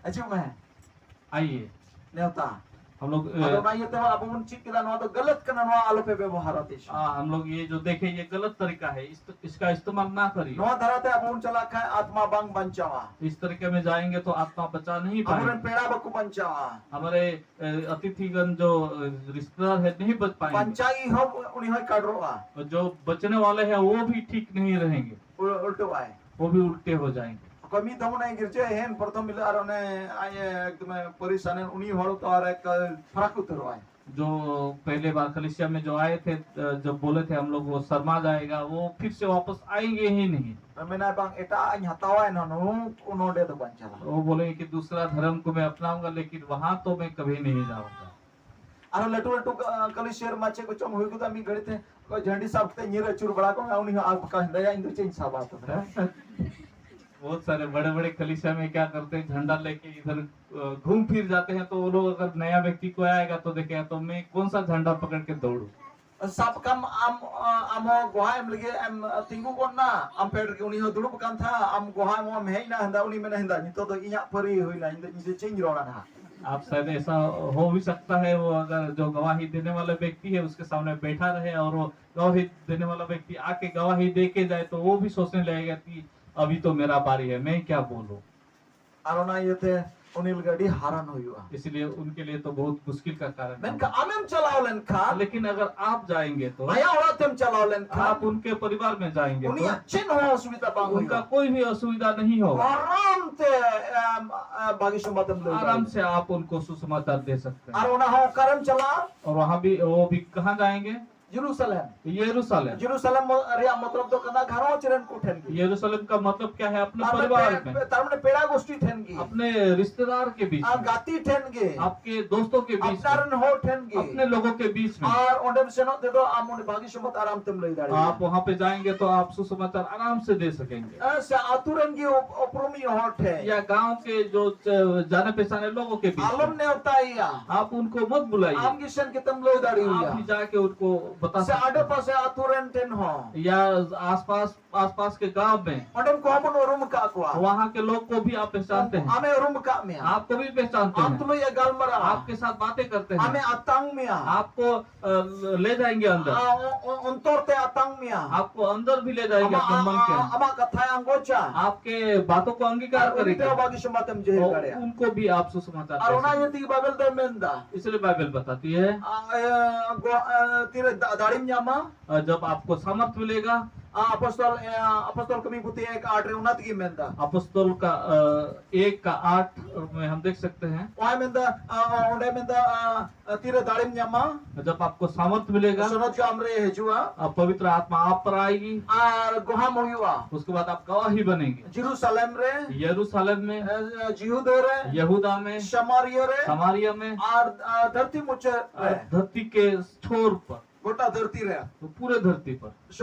ᱦᱤᱡᱩᱜ ᱢᱮ᱾ आइए। ᱱᱮᱣᱛᱟ। हम लोग, ᱟᱫᱚ ᱚᱱᱟ ᱤᱭᱟᱹᱛᱮ ᱟᱵᱚ ᱵᱚᱱ ᱪᱮᱫ ᱠᱮᱫᱟ, ᱱᱚᱣᱟ ᱫᱚ ᱜᱟᱞᱟᱛ ᱠᱟᱱᱟ, ᱱᱚᱣᱟ ᱟᱞᱚᱯᱮ ᱵᱮᱵᱚᱦᱟᱨᱟ ᱛᱤᱥ ᱦᱚᱸ। हाँ, हम लोग ये जो देखे, ये गलत तरीका है, इस, इसका इस्तेमाल ना करिए। ᱱᱚᱣᱟ ᱫᱷᱟᱨᱟᱛᱮ ᱟᱵᱚ ᱵᱚᱱ ᱪᱟᱞᱟᱜ ᱠᱷᱟᱱ ᱟᱛᱢᱟ ᱵᱟᱝ ᱵᱟᱧᱪᱟᱣᱟ। इस तरीके में जाएंगे तो आत्मा बचा नहीं पाएंगे। ᱟᱵᱚᱨᱮᱱ ᱯᱮᱲᱟ ᱵᱟᱠᱚ ᱵᱟᱧᱪᱟᱣᱟ। हमारे, अ, अतिथिगण जो, अ, रिश्तेदार है, नहीं बच पाएंगे। ᱵᱟᱧᱪᱟᱣᱤᱡ ᱦᱚᱸ ᱩᱱᱤ ᱦᱚᱸᱭ ᱠᱟᱰᱨᱚᱜᱼᱟ। और जो बचने वाले हैं, वो भी ठीक नहीं रहेंगे। ᱩ-, ᱩᱞᱴᱟᱹᱣᱟᱭ। वो भी उल्टे हो जाएंगे। ᱚᱠᱚᱭ ᱢᱤᱫ ᱫᱚᱢ ᱚᱱᱮ ᱜᱤᱨᱡᱟᱹ ᱦᱮᱱ ᱯᱨᱚᱛᱷᱚᱢ ᱦᱤᱞᱳᱜ ᱟᱨ ᱚᱱᱮ ᱟᱡ ᱮᱠᱫᱚᱢᱮ ᱯᱟᱹᱨᱤᱥᱟᱱᱮᱱ ᱩᱱᱤ ᱦᱚᱲ ᱫᱚ ᱟᱨ ᱮᱠ ᱯᱷᱟᱨᱟᱠ ᱩᱛᱟᱹᱨᱚᱜᱼᱟᱭ᱾ जो पहले बार कलीसिया में जो आए थे, अ, जब बोले थे हम लोग वो शर्मा जाएगा, वो फिर से वापस आएंगे ही नहीं। ᱢᱮᱱᱟᱭ ᱵᱟᱝ, ᱮᱴᱟᱜ ᱤᱧ ᱦᱟᱛᱟᱣᱟ, ᱮᱱᱦᱚᱸ ᱱᱩᱠᱩ ᱱᱚᱰᱮ ᱫᱚ ᱵᱟᱹᱧ ᱪᱟᱞᱟᱜᱼᱟ᱾ वो बोले कि दूसरा धर्म को मैं अपनाऊंगा, लेकिन वहां तो मैं कभी नहीं जाऊंगा। ᱟᱨᱦᱚᱸ ᱞᱟᱹᱴᱩ ᱞᱟᱹᱴᱩ, ᱟ, ᱠᱟᱹᱞᱤᱥᱭᱟᱹᱨ ᱢᱟ ᱪᱮᱫ ᱠᱚᱪᱚᱝ ᱦᱩᱭ ᱜᱚᱫᱚᱜᱼᱟ, ᱢᱤᱫ ᱜᱷᱟᱹᱲᱤ ᱛᱮ ᱡᱷᱟᱹᱱᱰᱤ ᱥᱟᱵ ᱠᱟᱛᱮ ᱧᱤᱨ ᱟᱹᱪᱩᱨ ᱵᱟᱲᱟ ᱠᱚᱜᱼᱟ, ᱩᱱᱤ ᱦᱚᱸ ᱟᱨ ᱵᱟᱠᱷᱟᱱ ᱦᱮᱸᱫᱟᱭᱟ, ᱤᱧ ᱫᱚ ᱪᱮᱫ ᱤᱧ ᱥᱟᱵᱟ ᱛᱚᱵᱮ? बहुत सारे बड़े बड़े कलीसिया में क्या करते हैं, झंडा लेके इधर, अ, घूम फिर जाते हैं, तो वो लोग अगर नया व्यक्ति कोई आएगा तो देखेगा, तो मैं कौन सा झंडा पकड़ के दौड़ूं? ᱥᱟᱵ ᱠᱟᱢ ᱟᱢ, ᱟᱢ ᱦᱚᱸ ᱜᱚᱦᱟ ᱮᱢ ᱞᱟᱹᱜᱤᱫ ᱮᱢ ᱛᱤᱸᱜᱩ ᱜᱚᱫ ᱱᱟ, ᱟᱢ ᱯᱷᱮᱰ ᱨᱮᱜᱮ ᱩᱱᱤ ᱦᱚᱸ ᱫᱩᱲᱩᱵ ᱟᱠᱟᱱ ᱛᱟᱦᱮᱸ, ᱟᱢ ᱜᱚᱦᱟ ᱮᱢᱚᱜ ᱮᱢ ᱦᱮᱡ ᱮᱱᱟ, ᱦᱮᱸᱫᱟ ᱩᱱᱤ ᱢᱮᱱᱟ, ᱦᱮᱸᱫᱟ ᱱᱤᱛᱚᱜ ᱫᱚ ᱤᱧᱟᱹᱜ ᱯᱟᱹᱨᱤ ᱦᱩᱭᱱᱟ, ᱤᱧ ᱫᱚ, ᱤᱧ ᱫᱚ ᱪᱮᱫ ᱤᱧ ᱨᱚᱲᱟ ᱱᱟᱦᱟᱜ? आप शायद ऐसा हो भी सकता है, वो अगर जो गवाही देने वाला व्यक्ति है, उसके सामने बैठा रहे और वो गवाही देने वाला व्यक्ति आके गवाही दे के जाए, तो वो भी सोचने लगेगा कि अभी तो मेरा बारी है, मैं क्या बोलूं। ᱟᱨ ᱚᱱᱟ ᱤᱭᱟᱹᱛᱮ ᱩᱱᱤ ᱞᱟᱹᱜᱤᱫ ᱟᱹᱰᱤ ᱦᱟᱨᱚᱱ ᱦᱩᱭᱩᱜᱼᱟ᱾ इसलिए उनके लिए तो बहुत मुश्किल का कारण है। ᱢᱮᱱᱠᱷᱟᱱ ᱟᱢᱮᱢ ᱪᱟᱞᱟᱣ ᱞᱮᱱᱠᱷᱟᱱ, लेकिन अगर आप जाएंगे तो, ᱟᱭᱟᱜ ᱚᱲᱟᱜ ᱛᱮᱢ ᱪᱟᱞᱟᱣ ᱞᱮᱱᱠᱷᱟᱱ, आप उनके परिवार में जाएंगे तो, ᱩᱱᱤᱭᱟᱜ ᱪᱮᱫ ᱦᱚᱸ ᱚᱥᱩᱵᱤᱫᱷᱟ ᱵᱟᱝ ᱩᱱᱠᱟ ᱦᱩᱭᱩᱜᱼᱟ᱾ कोई भी असुविधा नहीं होगा। ᱟᱨᱟᱢ ᱛᱮ, ᱮᱢ, ᱮ, ᱵᱷᱟᱹᱜᱤ ᱥᱚᱢᱵᱟᱫ ᱮᱢ ᱞᱟᱹᱭ ᱟᱨᱟᱢ ᱫᱟᱲᱮᱭᱟᱜᱼᱟ᱾ ᱥᱮ ᱟᱯ ᱩᱱᱠᱳ ᱥᱩᱥᱚᱢᱟᱪᱟᱨ ᱫᱮ ᱥᱟᱠᱛᱮ ᱦᱮᱸ᱾ ᱟᱨ ᱚᱱᱟ ᱦᱚᱸ ᱚᱠᱟᱨᱮᱢ ᱪᱟᱞᱟᱜᱼᱟ? ᱚᱨ ᱣᱟᱦᱟᱸ ᱵᱷᱤ, ᱣᱳ ᱵᱷᱤ ᱠᱟᱦᱟᱸ ᱡᱟᱭᱮᱸᱜᱮ? ᱡᱮᱨᱩᱥᱟᱞᱮᱢ᱾ ᱭᱮᱨᱩᱥᱟᱞᱮᱢ᱾ ᱡᱮᱨᱩᱥᱟᱞᱮᱢ ᱢᱚ-, ᱨᱮᱭᱟᱜ ᱢᱚᱛᱞᱚᱵ ᱫᱚ ᱠᱟᱱᱟ ᱜᱷᱟᱨᱚᱸᱡᱽ ᱨᱮᱱ ᱠᱚ ᱴᱷᱮᱱ ᱜᱮ᱾ यरूशलेम का मतलब क्या है? अपने ᱛᱟᱨ ᱢᱟᱱᱮ ᱯᱮ-, ᱯᱮ-, ᱛᱟᱨ ᱢᱟᱱᱮ ᱯᱮᱲᱟ ᱜᱳᱥᱴᱤ ᱴᱷᱮᱱ ᱜᱮ᱾ अपने रिश्तेदार के बीच ᱟᱨ में। ᱜᱟᱛᱮ ᱴᱷᱮᱱ ᱜᱮ᱾ आपके दोस्तों के बीच में। ᱟᱯᱱᱟᱨ ᱨᱮᱱ ᱦᱚᱲ ᱴᱷᱮᱱ ᱜᱮ᱾ अपने लोगों के बीच में। ᱟᱨ ᱚᱸᱰᱮᱢ ᱥᱮᱱᱚᱜ ᱛᱮᱫᱚ ᱟᱢ ᱚᱸᱰᱮ ᱵᱷᱟᱹᱜᱤ ᱥᱚᱢᱵᱟᱫ ᱟᱨᱟᱢ ᱛᱮᱢ ᱞᱟᱹᱭ ᱫᱟᱲᱮᱭᱟᱜᱼᱟ᱾ आप वहाँ पे जाएंगे तो आप सुसमाचार आराम से दे सकेंगे। ᱦᱮᱸ, ᱥᱮ ᱟᱹᱛᱩ ᱨᱮᱱ ᱜᱮ ᱩᱯ-, ᱩᱯᱨᱩᱢᱤᱡ ᱦᱚᱲ ᱴᱷᱮᱱ᱾ या गांव के जो च-, जाने पहचाने लोगों के बीच में। ᱟᱞᱚᱢ ᱱᱮᱣᱛᱟᱭᱮᱭᱟ᱾ आप उनको मत बुलाइए। ᱟᱢ ᱜᱮ ᱥᱮᱱ ᱠᱟᱛᱮᱢ ᱞᱟᱹᱭ ᱫᱟᱲᱮᱭᱟᱭᱟ᱾ आप भी जाके उनको बता सकते हैं। ᱥᱮ ᱟᱰᱮ ᱯᱟᱥᱮ ᱟᱹᱛᱩ ᱨᱮᱱ ᱴᱷᱮᱱ ᱦᱚᱸ᱾ या आसपास, आसपास के गांव में। ᱚᱸᱰᱮᱱ ᱠᱚᱦᱚᱸ ᱵᱚᱱ ᱩᱨᱩᱢ ᱟᱠᱟᱫ ᱠᱚᱣᱟ᱾ वहाँ के लोग को भी आप पहचानते हैं। ᱟᱢᱮ ᱩᱨᱩᱢ ᱟᱠᱟᱫ ᱢᱮᱭᱟ᱾ आपको भी पहचानते हैं। ᱟᱢ ᱛᱩᱞᱩᱡ ᱮ ᱜᱟᱞᱢᱟᱨᱟᱣᱟ᱾ आपके साथ बातें करते हैं। ᱟᱢᱮ ᱟᱛᱟᱝ ᱢᱮᱭᱟ᱾ आपको, अ, ले जाएंगे अंदर। ᱟ, ᱚ-, ᱚ-, ᱚᱱᱛᱚᱨ ᱛᱮ ᱟᱛᱟᱝ ᱢᱮᱭᱟ᱾ आपको अंदर भी ले जाएंगे ᱟᱢᱟᱜ, अपने मन के ᱟ-, अंदर। ᱟᱢᱟᱜ ᱠᱟᱛᱷᱟᱭ ᱟᱸᱜᱚᱪᱟ᱾ आपके बातों को अंगीकार ᱟᱨ ᱩᱱᱤ ᱴᱷᱮᱱ करेगा। ᱵᱷᱟᱹᱜᱤ ᱥᱚᱢᱵᱟᱫ ᱮᱢ ᱡᱟᱹᱦᱤᱨ ᱫᱟᱲᱮᱭᱟᱜᱼᱟ᱾ और उनको भी आप सुसमाचार ᱟᱨ ᱫे ᱚᱱᱟ सकते ᱤᱭᱟᱹ हैं। ᱛᱮᱜᱮ ᱵᱟᱭᱵᱮᱞ ᱫᱚᱭ ᱢᱮᱱᱫᱟ᱾ इसलिए बाइबल बताती है। ᱟ, ᱮ, ᱜᱚ-, ᱮ, ᱛᱤᱨᱮ ᱫᱟ-, ᱫᱟᱲᱮᱢ ᱧᱟᱢᱟ᱾ और जब आपको सामर्थ्य मिलेगा। ᱟᱯᱚᱥᱛᱚᱞ ᱟᱯᱚᱥᱛᱚᱞ ᱠᱟᱹᱢᱤ ᱯᱩᱛᱷᱤ ᱮᱠ ᱟᱴ ᱨᱮ ᱚᱱᱟ ᱛᱮᱜᱮ ᱢᱮᱱᱫᱟ᱾ ᱟᱯᱚᱥᱛᱚᱞ ᱠᱟ ᱮᱠ ᱠᱟ ᱟᱴ ᱢᱮ ᱦᱟᱢ ᱫᱮᱠᱷ ᱥᱟᱠᱛᱮ ᱦᱮᱸ᱾ ᱚᱱᱟ ᱢᱮᱱᱫᱟ, ᱚᱸᱰᱮ ᱢᱮᱱᱫᱟ, ᱛᱤᱨᱮ ᱫᱟᱲᱮᱢ ᱧᱟᱢᱟ᱾ ᱡᱟᱵ ᱟᱯᱠᱳ ᱥᱟᱢᱚᱨᱛᱷ ᱢᱤᱞᱮᱜᱟ᱾ ᱥᱚᱱᱚᱛ ᱡᱚ ᱟᱢᱨᱮ ᱦᱤᱡᱩᱜᱼᱟ᱾ ᱯᱚᱵᱤᱛᱨ ᱟᱛᱢᱟ ᱟᱯ ᱯᱟᱨᱟᱭᱮᱜᱤ᱾ ᱟᱨ ᱜᱚᱦᱟᱢ ᱦᱩᱭᱩᱜᱼᱟ᱾ ᱩᱥᱠᱮ ᱵᱟᱫ ᱟᱯ ᱜᱟᱣᱟᱦᱤ ᱵᱟᱱᱮᱜᱤ᱾ ᱡᱮᱨᱩᱥᱟᱞᱮᱢ ᱨᱮ᱾ ᱭᱮᱨᱩᱥᱟᱞᱮᱢ ᱢᱮ᱾ ᱡᱤᱦᱩᱫᱟ ᱨᱮ᱾ ᱭᱮᱦᱩᱫᱟ ᱢᱮ᱾ ᱥᱟᱢᱟᱨᱤᱭᱟ ᱨᱮ᱾ ᱥᱟᱢᱟᱨᱤᱭᱟ ᱢᱮ᱾ ᱟᱨ ᱫᱷᱟᱹᱨᱛᱤ ᱢᱩᱪᱟᱹᱫ ᱨᱮ᱾ ᱫᱷᱟᱹᱨᱛᱤ ᱠᱮ ᱪᱷᱳᱨ ᱯᱟᱨ᱾ ᱜᱚᱴᱟ ᱫᱷᱟᱹᱨᱛᱤ ᱨᱮ᱾ ᱯᱩᱨᱟᱹ ᱫᱷᱟᱹᱨᱛᱤ ᱯᱟᱨ᱾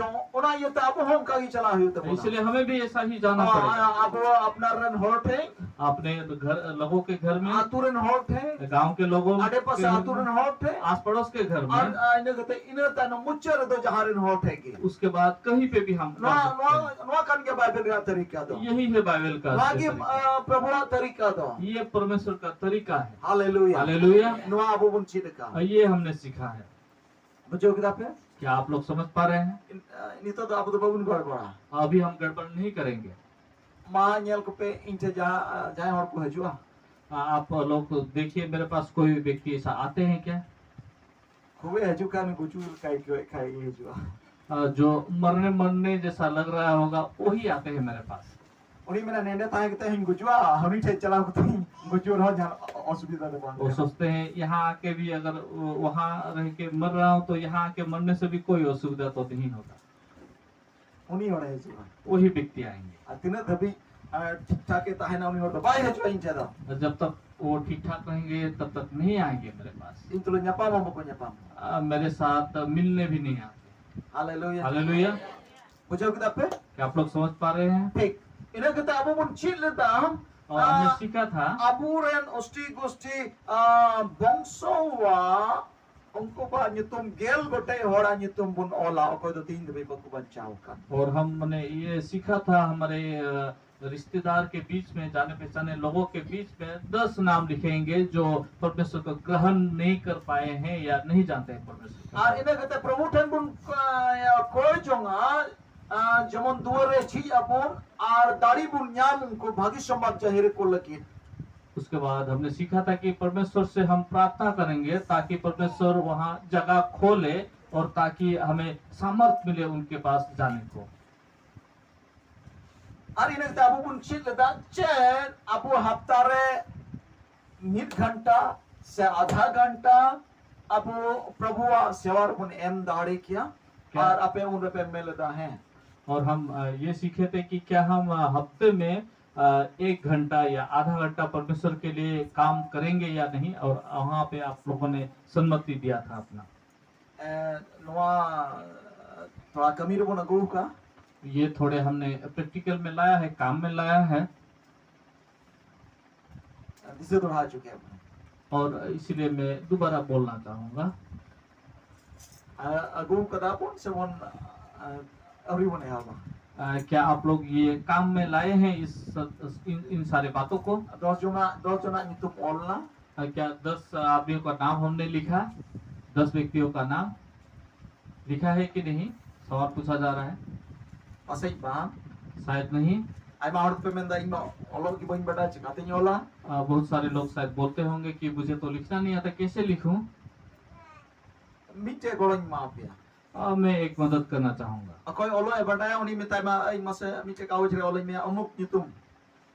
ᱚᱱᱟ ᱤᱭᱟᱹᱛᱮ ᱟᱵᱚ ᱦᱚᱸ ᱚᱱᱠᱟ ᱜᱮ ᱪᱟᱞᱟᱜ ᱦᱩᱭᱩᱜ ᱛᱟᱵᱚᱱᱟ᱾ ᱤᱥᱞᱤᱭᱮ ᱦᱟᱢᱮ ᱵᱷᱤ ᱮᱥᱟ ᱦᱤ ᱡᱟᱱᱟ ᱯᱟᱲᱮᱜᱟ᱾ ᱟᱵᱚ ᱟᱯᱱᱟᱨ ᱨᱮᱱ ᱦᱚᱲ ᱴᱷᱮᱱ᱾ ᱟᱯᱱᱮ ᱜᱷᱟᱨ ᱞᱚᱜᱚ ᱠᱮ ᱜᱷᱟᱨ ᱢᱮ᱾ ᱟᱛᱩ ᱨᱮᱱ ᱦᱚᱲ ᱴᱷᱮᱱ᱾ ᱜᱟᱸᱣ ᱠᱮ ᱞᱚᱜᱚ ᱟᱰᱮ ᱯᱟᱥᱮ ᱟᱛᱩ ᱨᱮᱱ ᱦᱚᱲ ᱴᱷᱮᱱ᱾ ᱟᱥ ᱯᱟᱲᱚᱥ ᱠᱮ ᱜᱷᱟᱨ ᱢᱮ᱾ ᱟᱨ ᱤᱱᱟᱹ ᱠᱟᱛᱮ ᱤᱱᱟᱹ ᱛᱟᱭᱱᱚᱢ ᱢᱩᱪᱟᱹᱫ ᱨᱮᱫᱚ ᱡᱟᱦᱟᱸ ᱨᱮᱱ ᱦᱚᱲ ᱴᱷᱮᱱ ᱜᱮ᱾ ᱩᱥᱠᱮ ᱵᱟᱫ ᱠᱟᱹᱦᱤ ᱯᱮ ᱵᱷᱤ ᱦᱟᱢ ᱱᱚᱣᱟ ᱱᱚᱣᱟ ᱠᱟᱱ ᱜᱮᱭᱟ ᱵᱟᱭᱵᱮᱞ ᱨᱮᱭᱟᱜ ᱛᱟᱹᱨᱤᱠᱟ ᱫᱚ᱾ ᱭᱮᱦᱤ ᱦᱮ ᱵᱟᱭᱵᱮᱞ ᱠᱟ ᱱᱚᱣᱟ ᱜᱮ᱾ ᱯᱨᱚᱵᱷᱩᱣᱟᱜ ᱛᱟᱹᱨᱤᱠᱟ ᱫᱚ᱾ ᱭᱮ ᱯᱚᱨᱢᱮᱥᱚᱨ ᱠᱟ ᱛᱟᱹᱨᱤᱠᱟ ᱦᱮ᱾ ᱦᱟᱞᱮᱞᱩᱭᱟ᱾ ᱦᱟᱞᱮᱞᱩᱭᱟ᱾ ᱱᱚᱣᱟ ᱟᱵᱚ ᱵᱚᱱ ᱪᱮᱫ ᱟᱠᱟᱫ᱾ ᱭᱮ ᱦᱟᱢᱱᱮ ᱥᱤᱠᱷᱟ ᱦᱮ᱾ ᱵᱩᱡᱷᱟᱹᱣ ᱠᱮᱫᱟ ᱯᱮ? ᱠᱭᱟ ᱟᱯ ᱞᱳᱜ ᱥᱚᱢᱡᱷ ᱯᱟ ᱨᱮ ᱦᱮ? ᱱᱤᱛᱚᱜ ᱫᱚ ᱟᱵᱚ ᱫᱚ ᱵᱟᱵᱚᱱ ᱜᱚᱲᱵᱚᱲᱟ᱾ ᱟᱵᱷᱤ ᱦᱟᱢ ᱜᱚᱲᱵᱚᱲ ᱱᱟᱦᱤ ᱠᱟᱨᱮᱝᱜᱮ᱾ ᱢᱟ ᱧᱮᱞ ᱠᱚᱯᱮ, ᱤᱧ ᱴᱷᱮᱱ ᱡᱟᱦᱟᱸ ᱡᱟᱦᱟᱸᱭ ᱦᱚᱲ ᱠᱚ ᱦᱤᱡᱩᱜᱼᱟ᱾ ᱟᱯ ᱞᱳᱜ ᱫᱮᱠᱷᱤᱭᱮ, ᱢᱮᱨᱮ ᱯᱟᱥ ᱠᱳᱭ ᱵᱷᱤ ᱵᱮᱠᱛᱤ ᱮᱥᱟ ᱟᱛᱮ ᱦᱮ ᱠᱭᱟ? ᱠᱷᱩᱵᱮ ᱦᱤᱡᱩᱜ ᱠᱷᱟᱱ ᱜᱩᱡᱩᱜ ᱞᱮᱠᱟ ᱟᱹᱭᱠᱟᱹᱣᱮᱫ ᱠᱷᱟᱱ ᱜᱮ ᱦᱤᱡᱩᱜᱼᱟ᱾ ᱡᱳ ᱢᱚᱨᱱᱮ ᱢᱚᱨᱱᱮ ᱡᱮᱥᱟ ᱞᱟᱜ ᱨᱟᱦᱟ ᱦᱳᱜᱟ, ᱣᱚᱦᱤ ᱟᱛᱮ ᱦᱮ ᱢᱮᱨᱮ ᱯᱟᱥ᱾ ᱩᱱᱤ ᱢᱮᱱᱟ, ᱱᱮᱸᱰᱮ ᱛᱟᱦᱮᱸ ᱠᱟᱛᱮ ᱦᱚᱸᱧ ᱜᱩᱡᱩᱜᱼᱟ, ᱩᱱᱤ ᱴᱷᱮᱱ ᱪᱟᱞᱟᱣ ᱠᱟᱛᱮ ᱦᱚᱸᱧ ᱜᱩᱡᱩᱜ ᱨᱮᱦᱚᱸ ᱡᱟᱦᱟᱱ ᱚᱥᱩᱵᱤᱫᱷᱟ ᱫᱚ ᱵᱟᱝ ᱠᱟᱱᱟ᱾ ᱥᱚᱪᱛᱮ ᱦᱮ ᱭᱟᱦᱟᱸ ᱟᱠᱮ ᱵᱷᱤ ᱟᱜᱟᱨ ᱣᱟᱦᱟᱸ ᱨᱮᱦ ᱠᱮ ᱢᱚᱨ ᱨᱟᱦᱟ ᱦᱩᱸ ᱛᱚ ᱭᱟᱦᱟᱸ ᱟᱠᱮ ᱢᱚᱨᱱᱮ ᱥᱮ ᱵᱷᱤ ᱠᱳᱭ ᱚᱥᱩᱵᱤᱫᱷᱟ ᱛᱚ ᱱᱟᱦᱤ ᱦᱳᱜᱟ᱾ ᱩᱱᱤ ᱦᱚᱲᱮ ᱦᱤᱡᱩᱜᱼᱟ᱾ ᱣᱚᱦᱤ ᱵᱮᱠᱛᱤ ᱟᱭᱮᱝᱜᱮ᱾ ᱟᱨ ᱛᱤᱱᱟᱹᱜ ᱫᱷᱟᱹᱵᱤᱡ ᱴᱷᱤᱠ ᱴᱷᱟᱠ ᱮ ᱛᱟᱦᱮᱱᱟ, ᱩᱱᱤ ᱦᱚᱲ ᱫᱚ ᱵᱟᱭ ᱦᱤᱡᱩᱜᱼᱟ ᱤᱧ ᱴᱷᱮᱱ ᱫᱚ᱾ ᱡᱟᱵ ᱛᱟᱠ ᱣᱚ ᱴᱷᱤᱠ ᱴᱷᱟᱠ ᱨᱮᱦᱮᱸᱜᱮ ᱛᱟᱵ ᱛᱟᱠ ᱱᱟᱦᱤ ᱟᱭᱮᱝᱜᱮ ᱢᱮᱨᱮ ᱯᱟᱥ᱾ ᱤᱧ ᱛᱩᱞᱩᱡ ᱧᱟᱯᱟᱢ ᱦᱚᱸ ᱵᱟᱠᱚ ᱧᱟᱯᱟᱢ᱾ ᱢᱮᱨᱮ ᱥᱟᱛ ᱢᱤᱞᱱᱮ ᱵᱷᱤ ᱱᱟᱦᱤ ᱟᱭᱮᱝᱜᱮ᱾ ᱦᱟᱞᱮᱞᱩᱭᱟ᱾ ᱦᱟᱞᱮᱞᱩᱭᱟ᱾ ᱵᱩᱡᱷᱟᱹᱣ ᱠᱮᱫᱟ ᱯᱮ? ᱠᱭᱟ ᱟᱯ ᱞᱳᱜ ᱥᱚᱢᱡᱷ ᱯᱟ ᱨᱮ ᱦᱮ? ᱴᱷᱤᱠ᱾ ᱤᱱᱟᱹ ᱠᱟᱛᱮ ᱟᱵᱚ ᱵᱚᱱ ᱪᱮᱫ ᱞᱮᱫᱟ, ᱟᱵᱚᱨᱮᱱ ᱚᱥᱴᱤ ᱜᱩᱥᱴᱤ ᱵᱚᱝᱥᱚᱣᱟ ᱩᱱᱠᱩ ᱠᱚᱣᱟᱜ ᱧᱩᱛᱩᱢ ᱜᱮᱞ ᱜᱚᱴᱮᱡ ᱦᱚᱲᱟᱜ ᱧᱩᱛᱩᱢ ᱵᱚᱱ ᱚᱞᱟ, ᱚᱠᱚᱭ ᱫᱚ ᱛᱮᱦᱮᱧ ᱫᱷᱟᱹᱵᱤᱡ ᱵᱟᱠᱚ ᱵᱟᱧᱪᱟᱣ ᱟᱠᱟᱱ᱾ और हम मैंने ये सीखा था, हमारे रिश्तेदार के बीच में, जाने पहचाने लोगों के बीच में दस नाम लिखेंगे जो परमेश्वर को ग्रहण नहीं कर पाए हैं या नहीं जानते हैं परमेश्वर को। ᱟᱨ ᱤᱱᱟᱹ ᱠᱟᱛᱮ ᱯᱨᱚᱵᱷᱩ ᱴᱷᱮᱱ ᱵᱚᱱ ᱠᱚᱭ ᱡᱚᱝᱟ, ᱡᱮᱢᱚᱱ ᱫᱩᱣᱟᱹᱨ ᱨᱮ ᱡᱷᱤᱡ ᱟᱵᱚᱱ ᱟᱨ ᱫᱟᱲᱮ ᱵᱚᱱ ᱧᱟᱢ ᱩᱱᱠᱩ ᱵᱷᱟᱹᱜᱤ ᱥᱚᱢᱵᱟᱫ ᱡᱟᱹᱦᱤᱨ ᱠᱚ ᱞᱟᱹᱜᱤᱫ᱾ उसके बाद हमने सीखा था कि परमेश्वर से हम प्रार्थना करेंगे ताकि परमेश्वर वहाँ जगह खोले और ताकि हमें सामर्थ मिले उनके पास जाने को। ᱟᱨ ᱤᱱᱟᱹ ᱠᱟᱛᱮ ᱟᱵᱚ ᱵᱚᱱ ᱪᱮᱫ ᱞᱮᱫᱟ ᱪᱮᱫ ᱟᱵᱚ ᱦᱟᱯᱛᱟ ᱨᱮ ᱢᱤᱫ ᱜᱷᱚᱱᱴᱟ ᱥᱮ ᱟᱫᱷᱟ ᱜᱷᱚᱱᱴᱟ ᱟᱵᱚ ᱯᱨᱚᱵᱷᱩᱣᱟᱜ ᱥᱮᱣᱟ ᱨᱮᱵᱚᱱ ᱮᱢ ᱫᱟᱲᱮ ᱠᱮᱭᱟ᱾ ᱟᱨ ᱟᱯᱮ ᱩᱱ ᱨᱮᱯᱮ ᱢᱮᱱ ᱞᱮᱫᱟ ᱦᱮᱸ᱾ और हम अ, ये सीखे थे कि क्या हम अ, हफ्ते में अ, एक घंटा या आधा घंटा परमेश्वर के लिए काम करेंगे या नहीं, और वहाँ पे आप लोगों ने सम्मति दिया था अपना। ᱮ, ᱱᱚᱣᱟ ᱛᱷᱚᱲᱟ ᱠᱟᱹᱢᱤ ᱨᱮᱵᱚᱱ ᱟᱹᱜᱩ ᱟᱠᱟᱫ᱾ ये थोड़े हमने प्रैक्टिकल में लाया है, काम में लाया है। ᱫᱤᱥᱟᱹ ᱫᱚᱦᱲᱟ ᱦᱚᱪᱚ ᱠᱮᱫ ᱵᱚᱱᱟ᱾ और इसीलिए मैं दोबारा बोलना चाहूँगा। ᱟ, ᱟᱹᱜᱩ ᱠᱟᱫᱟ ᱵᱚᱱ ᱥᱮᱵᱚᱱ ᱟ, ᱟᱹᱣᱨᱤ ᱵᱚᱱ ᱮᱦᱚᱵᱟ? अ, क्या आप लोग ये काम में लाए हैं इस इन, इन सारे बातों को? ᱫᱚᱥ ᱡᱚᱱᱟᱜ ᱫᱚᱥ ᱡᱚᱱᱟᱜ ᱧᱩᱛᱩᱢ ᱚᱞ ᱮᱱᱟ᱾ अ, क्या दस आदमियों का नाम हमने लिखा? दस व्यक्तियों का नाम लिखा है कि नहीं? सवाल पूछा जा रहा है। ᱯᱟᱥᱮᱡ ᱵᱟᱝ᱾ शायद नहीं। ᱟᱭᱢᱟ ᱦᱚᱲ ᱯᱮ ᱢᱮᱱᱫᱟ ᱤᱧ ᱢᱟ ᱚᱞᱚᱜ ᱜᱮ ᱵᱟᱹᱧ ᱵᱟᱰᱟᱭ ᱪᱤᱠᱟᱛᱮᱧ ᱚᱞᱟ? अ, बहुत सारे लोग शायद बोलते होंगे कि मुझे तो लिखना नहीं आता, कैसे लिखूं? ᱢᱤᱫᱴᱮᱡ ᱜᱚᱲᱚᱧ ᱮᱢᱟ ᱯᱮᱭᱟ᱾ अ, मैं एक मदद करना चाहूंगा। ᱚᱠᱚᱭ ᱚᱞᱚᱜ ᱮ ᱵᱟᱰᱟᱭᱟ ᱩᱱᱤ ᱢᱮᱛᱟᱭ ᱢᱟ ᱟᱭ ᱢᱟᱥᱮ ᱢᱤᱫᱴᱮᱡ ᱠᱟᱜᱚᱡᱽ ᱨᱮ ᱚᱞᱟᱹᱧ ᱢᱮ ᱚᱢᱩᱠ ᱧᱩᱛᱩᱢ᱾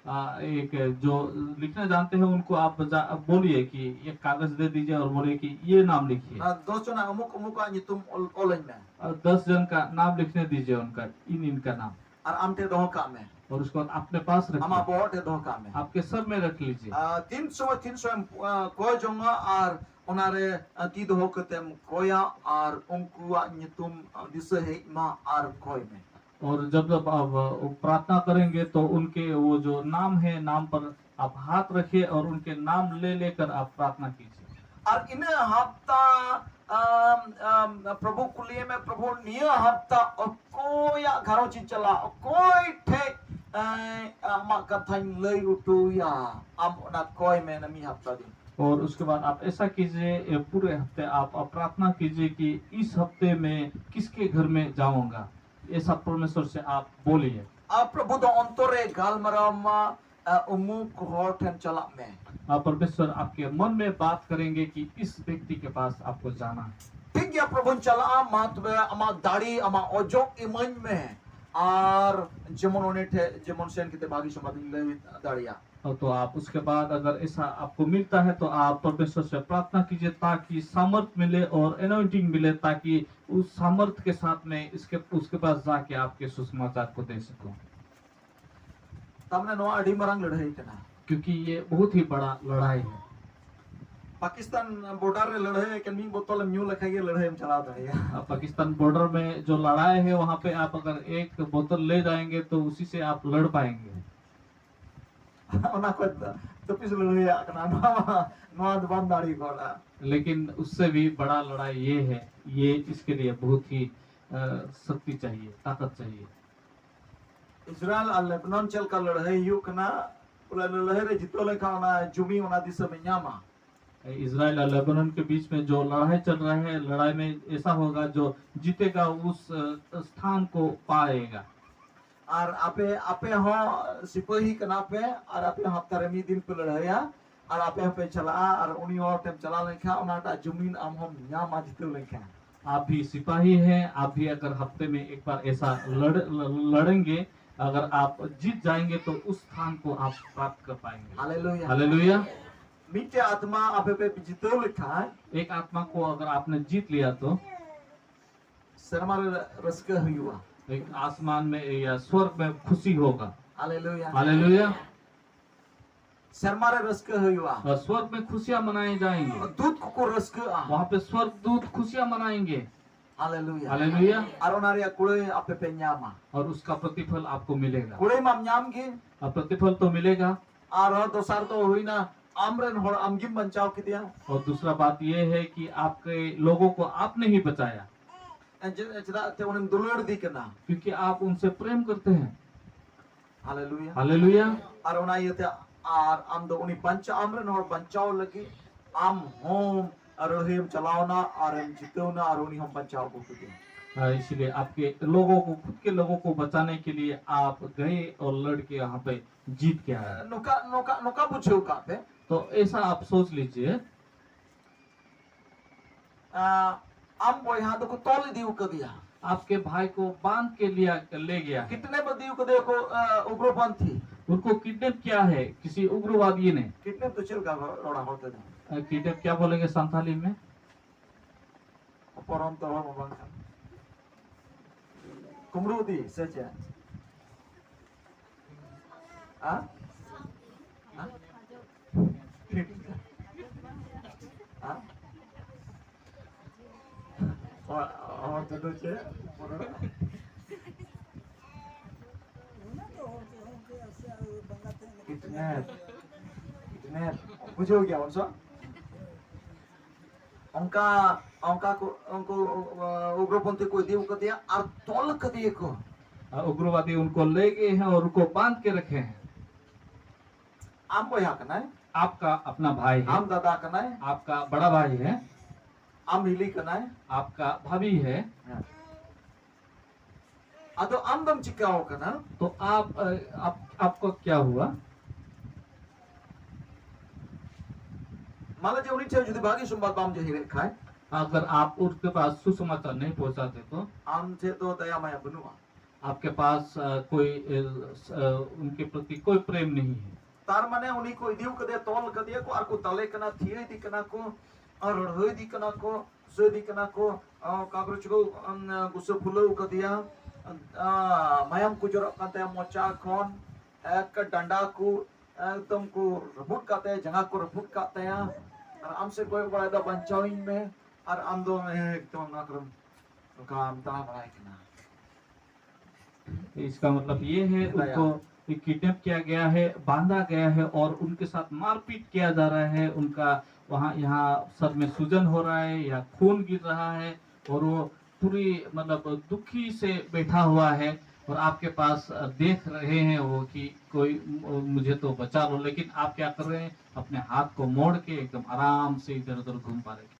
अ, एक जो लिखना जानते हैं उनको आप जा, बोलिए कि एक कागज दे दीजिए और बोलिए कि ये नाम लिखिए। ᱟᱨ ᱫᱚᱥ ᱡᱚᱱᱟᱜ ᱚᱢᱩᱠ ᱚᱢᱩᱠᱟᱜ ᱧᱩᱛᱩᱢ ᱚᱞ- ᱚᱞᱟᱹᱧ ᱢᱮ᱾ अ, दस जन का नाम लिखने दीजिए, उनका, इन इनका नाम। ᱟᱨ ᱟᱢ ᱴᱷᱮᱱ ᱫᱚᱦᱚ ᱠᱟᱜ ᱢᱮ᱾ और उसको अपने पास ᱟᱢᱟᱜ रखिए, ᱵᱚᱦᱚᱜ ᱴᱷᱮᱱ ᱫᱚᱦᱚ ᱠᱟᱜ ᱢᱮ᱾ आपके सर में रख लीजिए। ᱟᱨ ᱛᱤᱱ ᱥᱚᱢᱚᱭ ᱛᱤᱱ ᱥᱚᱢᱚᱭ ᱮᱢ ᱠᱚᱭ ᱡᱚᱝᱟ ᱟᱨ ᱚᱱᱟᱨᱮ ᱛᱤ ᱫᱚᱦᱚ ᱠᱟᱛᱮᱢ ᱠᱚᱭᱟ ᱟᱨ ᱩᱱᱠᱩᱣᱟᱜ ᱧᱩᱛᱩᱢ ᱫᱤᱥᱟᱹ ᱦᱮᱡ ᱢᱟ ᱟᱨ ᱠᱚᱭ ᱢᱮ᱾ और जब जब आप अ, प्रार्थना करेंगे तो उनके वो जो नाम है, नाम पर आप हाथ रखिए और उनके नाम ले लेकर आप प्रार्थना कीजिए। ᱟᱨ ᱤᱱᱟᱹ ᱦᱟᱯᱛᱟ ᱟᱢ, ᱟᱢ, ᱯᱨᱚᱵᱷᱩ ᱠᱩᱞᱤᱭᱮ ᱢᱮ, ᱯᱨᱚᱵᱷᱩ ᱱᱤᱭᱟᱹ ᱦᱟᱯᱛᱟ ᱚᱠᱚᱭᱟᱜ ᱜᱷᱟᱨᱚᱸᱡᱽ ᱤᱧ ᱪᱟᱞᱟᱜ, ᱚᱠᱚᱭ ᱴᱷᱮᱡ ᱮ, ᱟᱢᱟᱜ ᱠᱟᱛᱷᱟᱧ ᱞᱟᱹᱭ ᱦᱚᱴᱚᱭᱟ? ᱟᱢ ᱚᱱᱟ ᱠᱚᱭ ᱢᱮ ᱚᱱᱟ ᱢᱤᱫ ᱦᱟᱯᱛᱟ ᱫᱤᱱ᱾ और उसके बाद आप ऐसा कीजिए, ये पूरे हफ्ते आप, आप प्रार्थना कीजिए कि इस हफ्ते में किसके घर में जाऊंगा, ऐसा परमेश्वर से आप बोलिए। ᱟᱨ ᱯᱨᱚᱵᱷᱩ ᱫᱚ ᱚᱱᱛᱚᱨ ᱨᱮ ᱜᱟᱞᱢᱟᱨᱟᱣ ᱢᱟ, ᱟ, ᱩᱢᱩᱠ ᱦᱚᱲ ᱴᱷᱮᱱ ᱪᱟᱞᱟᱜ ᱢᱮ᱾ और परमेश्वर आपके मन में बात करेंगे कि इस व्यक्ति के पास आपको जाना है। ᱴᱷᱤᱠ ᱤᱭᱟᱹ ᱯᱨᱚᱵᱷᱩᱧ ᱪᱟᱞᱟᱜᱼᱟ, ᱢᱟ ᱛᱚᱵᱮ ᱟᱢᱟᱜ ᱫᱟᱲᱮ, ᱟᱢᱟᱜ ᱚᱡᱚᱜ ᱤᱢᱟᱹᱧ ᱢᱮ᱾ ᱟᱨ ᱡᱮᱢᱚᱱ ᱩᱱᱤ ᱴᱷᱮᱱ ᱡᱮᱢᱚᱱ ᱥᱮᱱ ᱠᱟᱛᱮ ᱵᱷᱟᱹᱜᱤ ᱥᱚᱢᱵᱟᱫ ᱤᱧ ᱞᱟᱹᱭ ᱫᱟᱲᱮᱭᱟᱜ᱾ तो आप उसके बाद अगर ऐसा आपको मिलता है तो आप परमेश्वर से प्रार्थना कीजिए ताकि सामर्थ मिले और एनॉइंटिंग मिले, ताकि उस सामर्थ के साथ में इसके उसके पास जाके आपके सुसमाचार को दे सकूं। ᱛᱟᱨᱢᱟᱱᱮ ᱱᱚᱣᱟ ᱟᱹᱰᱤ ᱢᱟᱨᱟᱝ ᱞᱟᱹᱲᱦᱟᱹᱭ ᱠᱟᱱᱟ᱾ क्योंकि ये बहुत ही बड़ा लड़ाई है। ᱯᱟᱠᱤᱥᱛᱟᱱ ᱵᱚᱨᱰᱟᱨ ᱨᱮ ᱞᱟᱹᱲᱦᱟᱹᱭ ᱮᱠᱮᱱ ᱢᱤᱫ ᱵᱳᱛᱚᱞ ᱮᱢ ᱧᱩ ᱞᱮᱠᱷᱟᱱ ᱜᱮ ᱞᱟᱹᱲᱦᱟᱹᱭ ᱮᱢ ᱪᱟᱞᱟᱣ ᱫᱟᱲᱮᱭᱟᱜᱼᱟ᱾ पाकिस्तान बॉर्डर में जो लड़ाई है वहाँ पे आप अगर एक बोतल ले जाएंगे तो उसी से आप लड़ पाएंगे। ᱚᱱᱟ ᱠᱷᱚᱡ ᱫᱚ ᱛᱟᱹᱯᱤᱥ ᱞᱟᱹᱲᱦᱟᱹᱭᱟᱜ ᱠᱟᱱᱟ, ᱱᱚᱣᱟ ᱱᱚᱣᱟ ᱫᱚ ᱵᱟᱢ ᱫᱟᱲᱮ ᱜᱚᱫᱟ᱾ लेकिन उससे भी बड़ा लड़ाई ये है, ये इसके लिए बहुत ही अ, शक्ति चाहिए, ताकत चाहिए। ᱤᱥᱨᱟᱭᱮᱞ ᱟᱨ ᱞᱮᱵᱟᱱᱚᱱ ᱪᱮᱫ ᱞᱮᱠᱟ ᱞᱟᱹᱲᱦᱟᱹᱭ ᱦᱩᱭᱩᱜ ᱠᱟᱱᱟ, ᱵᱚᱞᱮ ᱞᱟᱹᱲᱦᱟᱹᱭ ᱨᱮ ᱡᱤᱛᱟᱹᱣ ᱞᱮᱱᱠᱷᱟᱱ ᱚᱱᱟ ᱡᱩᱢᱤ ᱚᱱᱟ ᱫᱤᱥᱚᱢ ᱮ ᱧᱟᱢᱟ᱾ इसराइल और लेबनान के बीच में जो लड़ाई चल रहा है, लड़ाई में ऐसा होगा जो जीतेगा उस अ, स्थान को पाएगा। ᱟᱨ ᱟᱯᱮ ᱟᱯᱮ ᱦᱚᱸ ᱥᱤᱯᱟᱹᱦᱤ ᱠᱟᱱᱟ ᱯᱮ, ᱟᱨ ᱟᱯᱮ ᱦᱚᱸ ᱦᱟᱯᱛᱟ ᱨᱮ ᱢᱤᱫ ᱫᱤᱱ ᱯᱮ ᱞᱟᱹᱲᱦᱟᱹᱭᱟ, ᱟᱨ ᱟᱯᱮ ᱦᱚᱸᱯᱮ ᱪᱟᱞᱟᱜᱼᱟ, ᱟᱨ ᱩᱱᱤ ᱦᱚᱲ ᱴᱷᱮᱱ ᱪᱟᱞᱟᱣ ᱞᱮᱱᱠᱷᱟᱱ ᱚᱱᱟᱴᱟᱜ ᱡᱩᱢᱤᱱ ᱟᱢ ᱦᱚᱸᱢ ᱧᱟᱢᱟ ᱡᱤᱛᱟᱹᱣ ᱞᱮᱱᱠᱷᱟᱱ᱾ आप भी सिपाही हैं, आप भी अगर हफ्ते में एक बार ऐसा लड़, ल- लड़ेंगे, अगर आप जीत जाएंगे तो उस स्थान को आप प्राप्त कर पाएंगे। हालेलुया। हालेलुया। ᱢᱤᱫᱴᱮᱡ ᱟᱛᱢᱟ ᱟᱯᱮ ᱯᱮ ᱡᱤᱛᱟᱹᱣ ᱞᱮᱠᱷᱟᱱ, एक आत्मा को अगर आपने जीत लिया तो ᱥᱮᱨᱢᱟ ᱨᱮ ᱨᱟᱹᱥᱠᱟᱹ ᱦᱩᱭᱩᱜᱼᱟ᱾ एक आसमान में या स्वर्ग में खुशी होगा। ᱦᱟᱞᱮᱞᱩᱭᱟ᱾ हालेलुया। ᱥᱮᱨᱢᱟ ᱨᱮ ᱨᱟᱹᱥᱠᱟᱹ ᱦᱩᱭᱩᱜᱼᱟ᱾ और स्वर्ग में खुशियां मनाई जाएंगी। ᱫᱩᱛ ᱠᱚᱠᱚ ᱨᱟᱹᱥᱠᱟᱹᱜᱼᱟ। वहाँ पे स्वर्गदूत खुशियां मनाएंगे। ᱦᱟᱞᱮᱞᱩᱭᱟ᱾ हालेलुया। ᱟᱨ ᱚᱱᱟ ᱨᱮᱭᱟᱜ ᱠᱩᱲᱟᱹᱭ ᱟᱯᱮ ᱯᱮ ᱧᱟᱢᱟ। और उसका प्रतिफल आपको मिलेगा। ᱠᱩᱲᱟᱹᱭ ᱢᱟᱢ ᱧᱟᱢ ᱜᱮ। और प्रतिफल तो मिलेगा। ᱟᱨᱦᱚᱸ ᱫᱚᱥᱟᱨ ᱫᱚ ᱦᱩᱭᱱᱟ, ᱟᱢᱨᱮᱱ ᱦᱚᱲ ᱟᱢᱜᱮᱢ ᱵᱟᱧᱪᱟᱣ ᱠᱮᱫᱮᱭᱟ। और दूसरा बात यह है कि आपके लोगों को आपने ही बचाया। ᱪᱮᱫᱟᱜ ᱛᱮ ᱩᱱᱤᱢ ᱫᱩᱞᱟᱹᱲ ᱫᱤ ᱠᱟᱱᱟ। क्योंकि आप उनसे प्रेम करते हैं। ᱦᱟᱞᱮᱞᱩᱭᱟ। हालेलुया। ᱟᱨ ᱚᱱᱟ ᱤᱭᱟᱹᱛᱮ ᱟᱨ ᱟᱢ ᱫᱚ ᱩᱱᱤ ᱵᱟᱧᱪᱟᱣ, ᱟᱢᱨᱮᱱ ᱦᱚᱲ ᱵᱟᱧᱪᱟᱣ ᱞᱟᱹᱜᱤᱫ ᱟᱢ ᱦᱚᱸ ᱞᱟᱹᱲᱦᱟᱹᱭᱮᱢ ᱪᱟᱞᱟᱣᱱᱟ ᱟᱨᱮᱢ ᱡᱤᱛᱟᱹᱣᱱᱟ ᱟᱨ ᱩᱱᱤ ᱦᱚᱸᱢ ᱵᱟᱧᱪᱟᱣ ᱟᱹᱜᱩ ᱠᱮᱫᱮᱭᱟ। हाँ, इसलिए आपके लोगों को, खुद के लोगों को बचाने के लिए आप गए और लड़ के यहाँ पे जीत के आए। ᱱᱚᱝᱠᱟ ᱱᱚᱝᱠᱟ ᱱᱚᱝᱠᱟ ᱵᱩᱡᱷᱟᱹᱣ ᱠᱟᱜ ᱯᱮ। तो ऐसा आप सोच लीजिए। ᱟᱸ, ᱟᱢ ᱵᱚᱭᱦᱟ ᱫᱚᱠᱚ ᱛᱚᱞ ᱤᱫᱤ ᱟᱠᱟᱫᱮᱭᱟ᱾ आपके भाई को बांध के लिया ले गया है। ᱠᱤᱰᱱᱮᱯ ᱤᱫᱤ ᱟᱠᱟᱫᱮᱭᱟ ᱠᱚ, ᱟ, ᱩᱜᱨᱚᱯᱚᱱᱛᱷᱤ᱾ उनको किडनैप किया है किसी उग्रवादी ने। ᱠᱤᱰᱱᱮᱯ ᱫᱚ ᱪᱮᱫ ᱞᱮᱠᱟ ᱨᱚᱲᱟ ᱦᱚᱲ ᱛᱮᱫᱚ? किडनैप क्या बोलेंगे संथाली में? ᱚᱯᱚᱦᱨᱚᱱ ᱛᱚᱨᱚᱞ ᱢᱟ ᱵᱟᱝ ᱠᱷᱟᱱ ᱠᱩᱢᱵᱽᱲᱩ ᱤᱫᱤ ᱥᱮ ᱪᱮᱫ? ᱟ? ᱟ? ᱟ? ᱦᱚᱲ ᱦᱚᱲ ᱛᱮᱫᱚ ᱪᱮᱫ? ᱠᱤᱰᱱᱮᱯ᱾ ᱠᱤᱰᱱᱮᱯ᱾ ᱵᱩᱡᱷᱟᱹᱣ ᱜᱮᱭᱟ ᱵᱚᱱ ᱥᱮ? ᱚᱱᱠᱟ ᱚᱱᱠᱟ ᱠᱚ ᱩᱱᱠᱩ ᱩᱜᱨᱚᱯᱚᱱᱛᱷᱤ ᱠᱚ ᱤᱫᱤ ᱟᱠᱟᱫᱮᱭᱟ ᱟᱨ ᱛᱚᱞ ᱟᱠᱟᱫᱮᱭᱟ ᱠᱚ᱾ और उग्रवादी उनको ले गए हैं और उनको बांध के रखे हैं। ᱟᱢ ᱵᱚᱭᱦᱟ ᱠᱟᱱᱟᱭ, आपका अपना भाई है। ᱟᱢ ᱫᱟᱫᱟ ᱠᱟᱱᱟᱭ, आपका बड़ा भाई है। ᱟᱢ ᱦᱤᱞᱤ ᱠᱟᱱᱟᱭ᱾ आपका भाभी है। ᱟᱫᱚ ᱟᱢ ᱫᱚᱢ ᱪᱤᱠᱟᱣ ᱠᱟᱱᱟ? तो आप अ, आप आपको क्या हुआ? ᱢᱟᱱᱮ ᱡᱮ ᱩᱱᱤ ᱴᱷᱮᱱ ᱡᱩᱫᱤ ᱵᱷᱟᱜᱤ ᱥᱚᱢᱵᱟᱫ ᱵᱟᱢ ᱡᱟᱹᱦᱤᱨᱮᱫ ᱠᱷᱟᱡ, अगर आप उसके पास सुसमाचार नहीं पहुंचाते तो ᱟᱢ ᱴᱷᱮᱱ ᱫᱚ ᱫᱟᱭᱟ ᱢᱟᱭᱟ ᱵᱟᱹᱱᱩᱜᱼᱟ᱾ आपके पास अ, कोई अ, स- अ, उनके प्रति कोई प्रेम नहीं है। ᱛᱟᱨ ᱢᱟᱱᱮ ᱩᱱᱤ ᱠᱚ ᱤᱫᱤ ᱠᱟᱫᱮᱭᱟ, ᱛᱚᱞ ᱠᱟᱫᱮᱭᱟ ᱠᱚ ᱟᱨ ᱠᱚ ᱫᱟᱞᱮ ᱠᱟᱱᱟ, ᱛᱷᱤᱭᱟᱹ ᱤᱫᱤ ᱠᱟᱱᱟ ᱠᱚ, ᱟᱨ ᱨᱟᱹᱲᱦᱟᱹ ᱤᱫᱤ ᱠᱟᱱᱟ ᱠᱚ, ᱥᱩᱭ ᱤᱫᱤ ᱠᱟᱱᱟ ᱠᱚ, ᱟᱨ ᱠᱟᱜᱚᱡᱽ ᱠᱚ ᱩᱢ, ᱜᱩᱥᱟᱹ ᱯᱷᱩᱞᱟᱹᱣ ᱠᱟᱫᱮᱭᱟ, ᱟᱨ ᱢᱟᱭᱟᱢ ᱠᱚ ᱡᱚᱨᱚᱜ ᱠᱟᱱ ᱛᱟᱭᱟ ᱢᱚᱪᱟ ᱠᱷᱚᱱ, ᱮᱠ ᱰᱟᱸᱰᱟ ᱠᱚ ᱮᱠᱫᱚᱢ ᱠᱚ ᱨᱟᱹᱯᱩᱫ ᱠᱟᱫ ᱛᱟᱭᱟ, ᱡᱟᱸᱜᱟ ᱠᱚ ᱨᱟᱹᱯᱩᱫ ᱠᱟᱫ ᱛᱟᱭᱟ, ᱟᱨ ᱟᱢ ᱥᱮᱫ ᱠᱚᱭᱚᱜ ᱵᱟᱲᱟᱭᱮᱫᱟ, "ᱵᱟᱧᱪᱟᱣᱤᱧ ᱢᱮ", ᱟᱨ ᱟᱢ ᱫᱚ ᱮᱠᱫᱚᱢ ᱚᱱᱟ ᱠᱚᱨᱮᱢ ᱱᱚᱝᱠᱟᱢ ᱫᱟᱬᱟ ᱵᱟᱲᱟᱭ ᱠᱟᱱᱟ᱾ इसका मतलब ये है बताया। उनको किडनैप किया गया है, बांधा गया है और उनके साथ मारपीट किया जा रहा है। उनका वहाँ यहाँ सर में सूजन हो रहा है या खून गिर रहा है और वो पूरी मतलब दुखी से बैठा हुआ है और आपके पास देख रहे हैं वो कि कोई मुझे तो बचा लो, लेकिन आप क्या कर रहे हैं, अपने हाथ को मोड़ के एकदम आराम से इधर उधर घूम पा रहे हैं।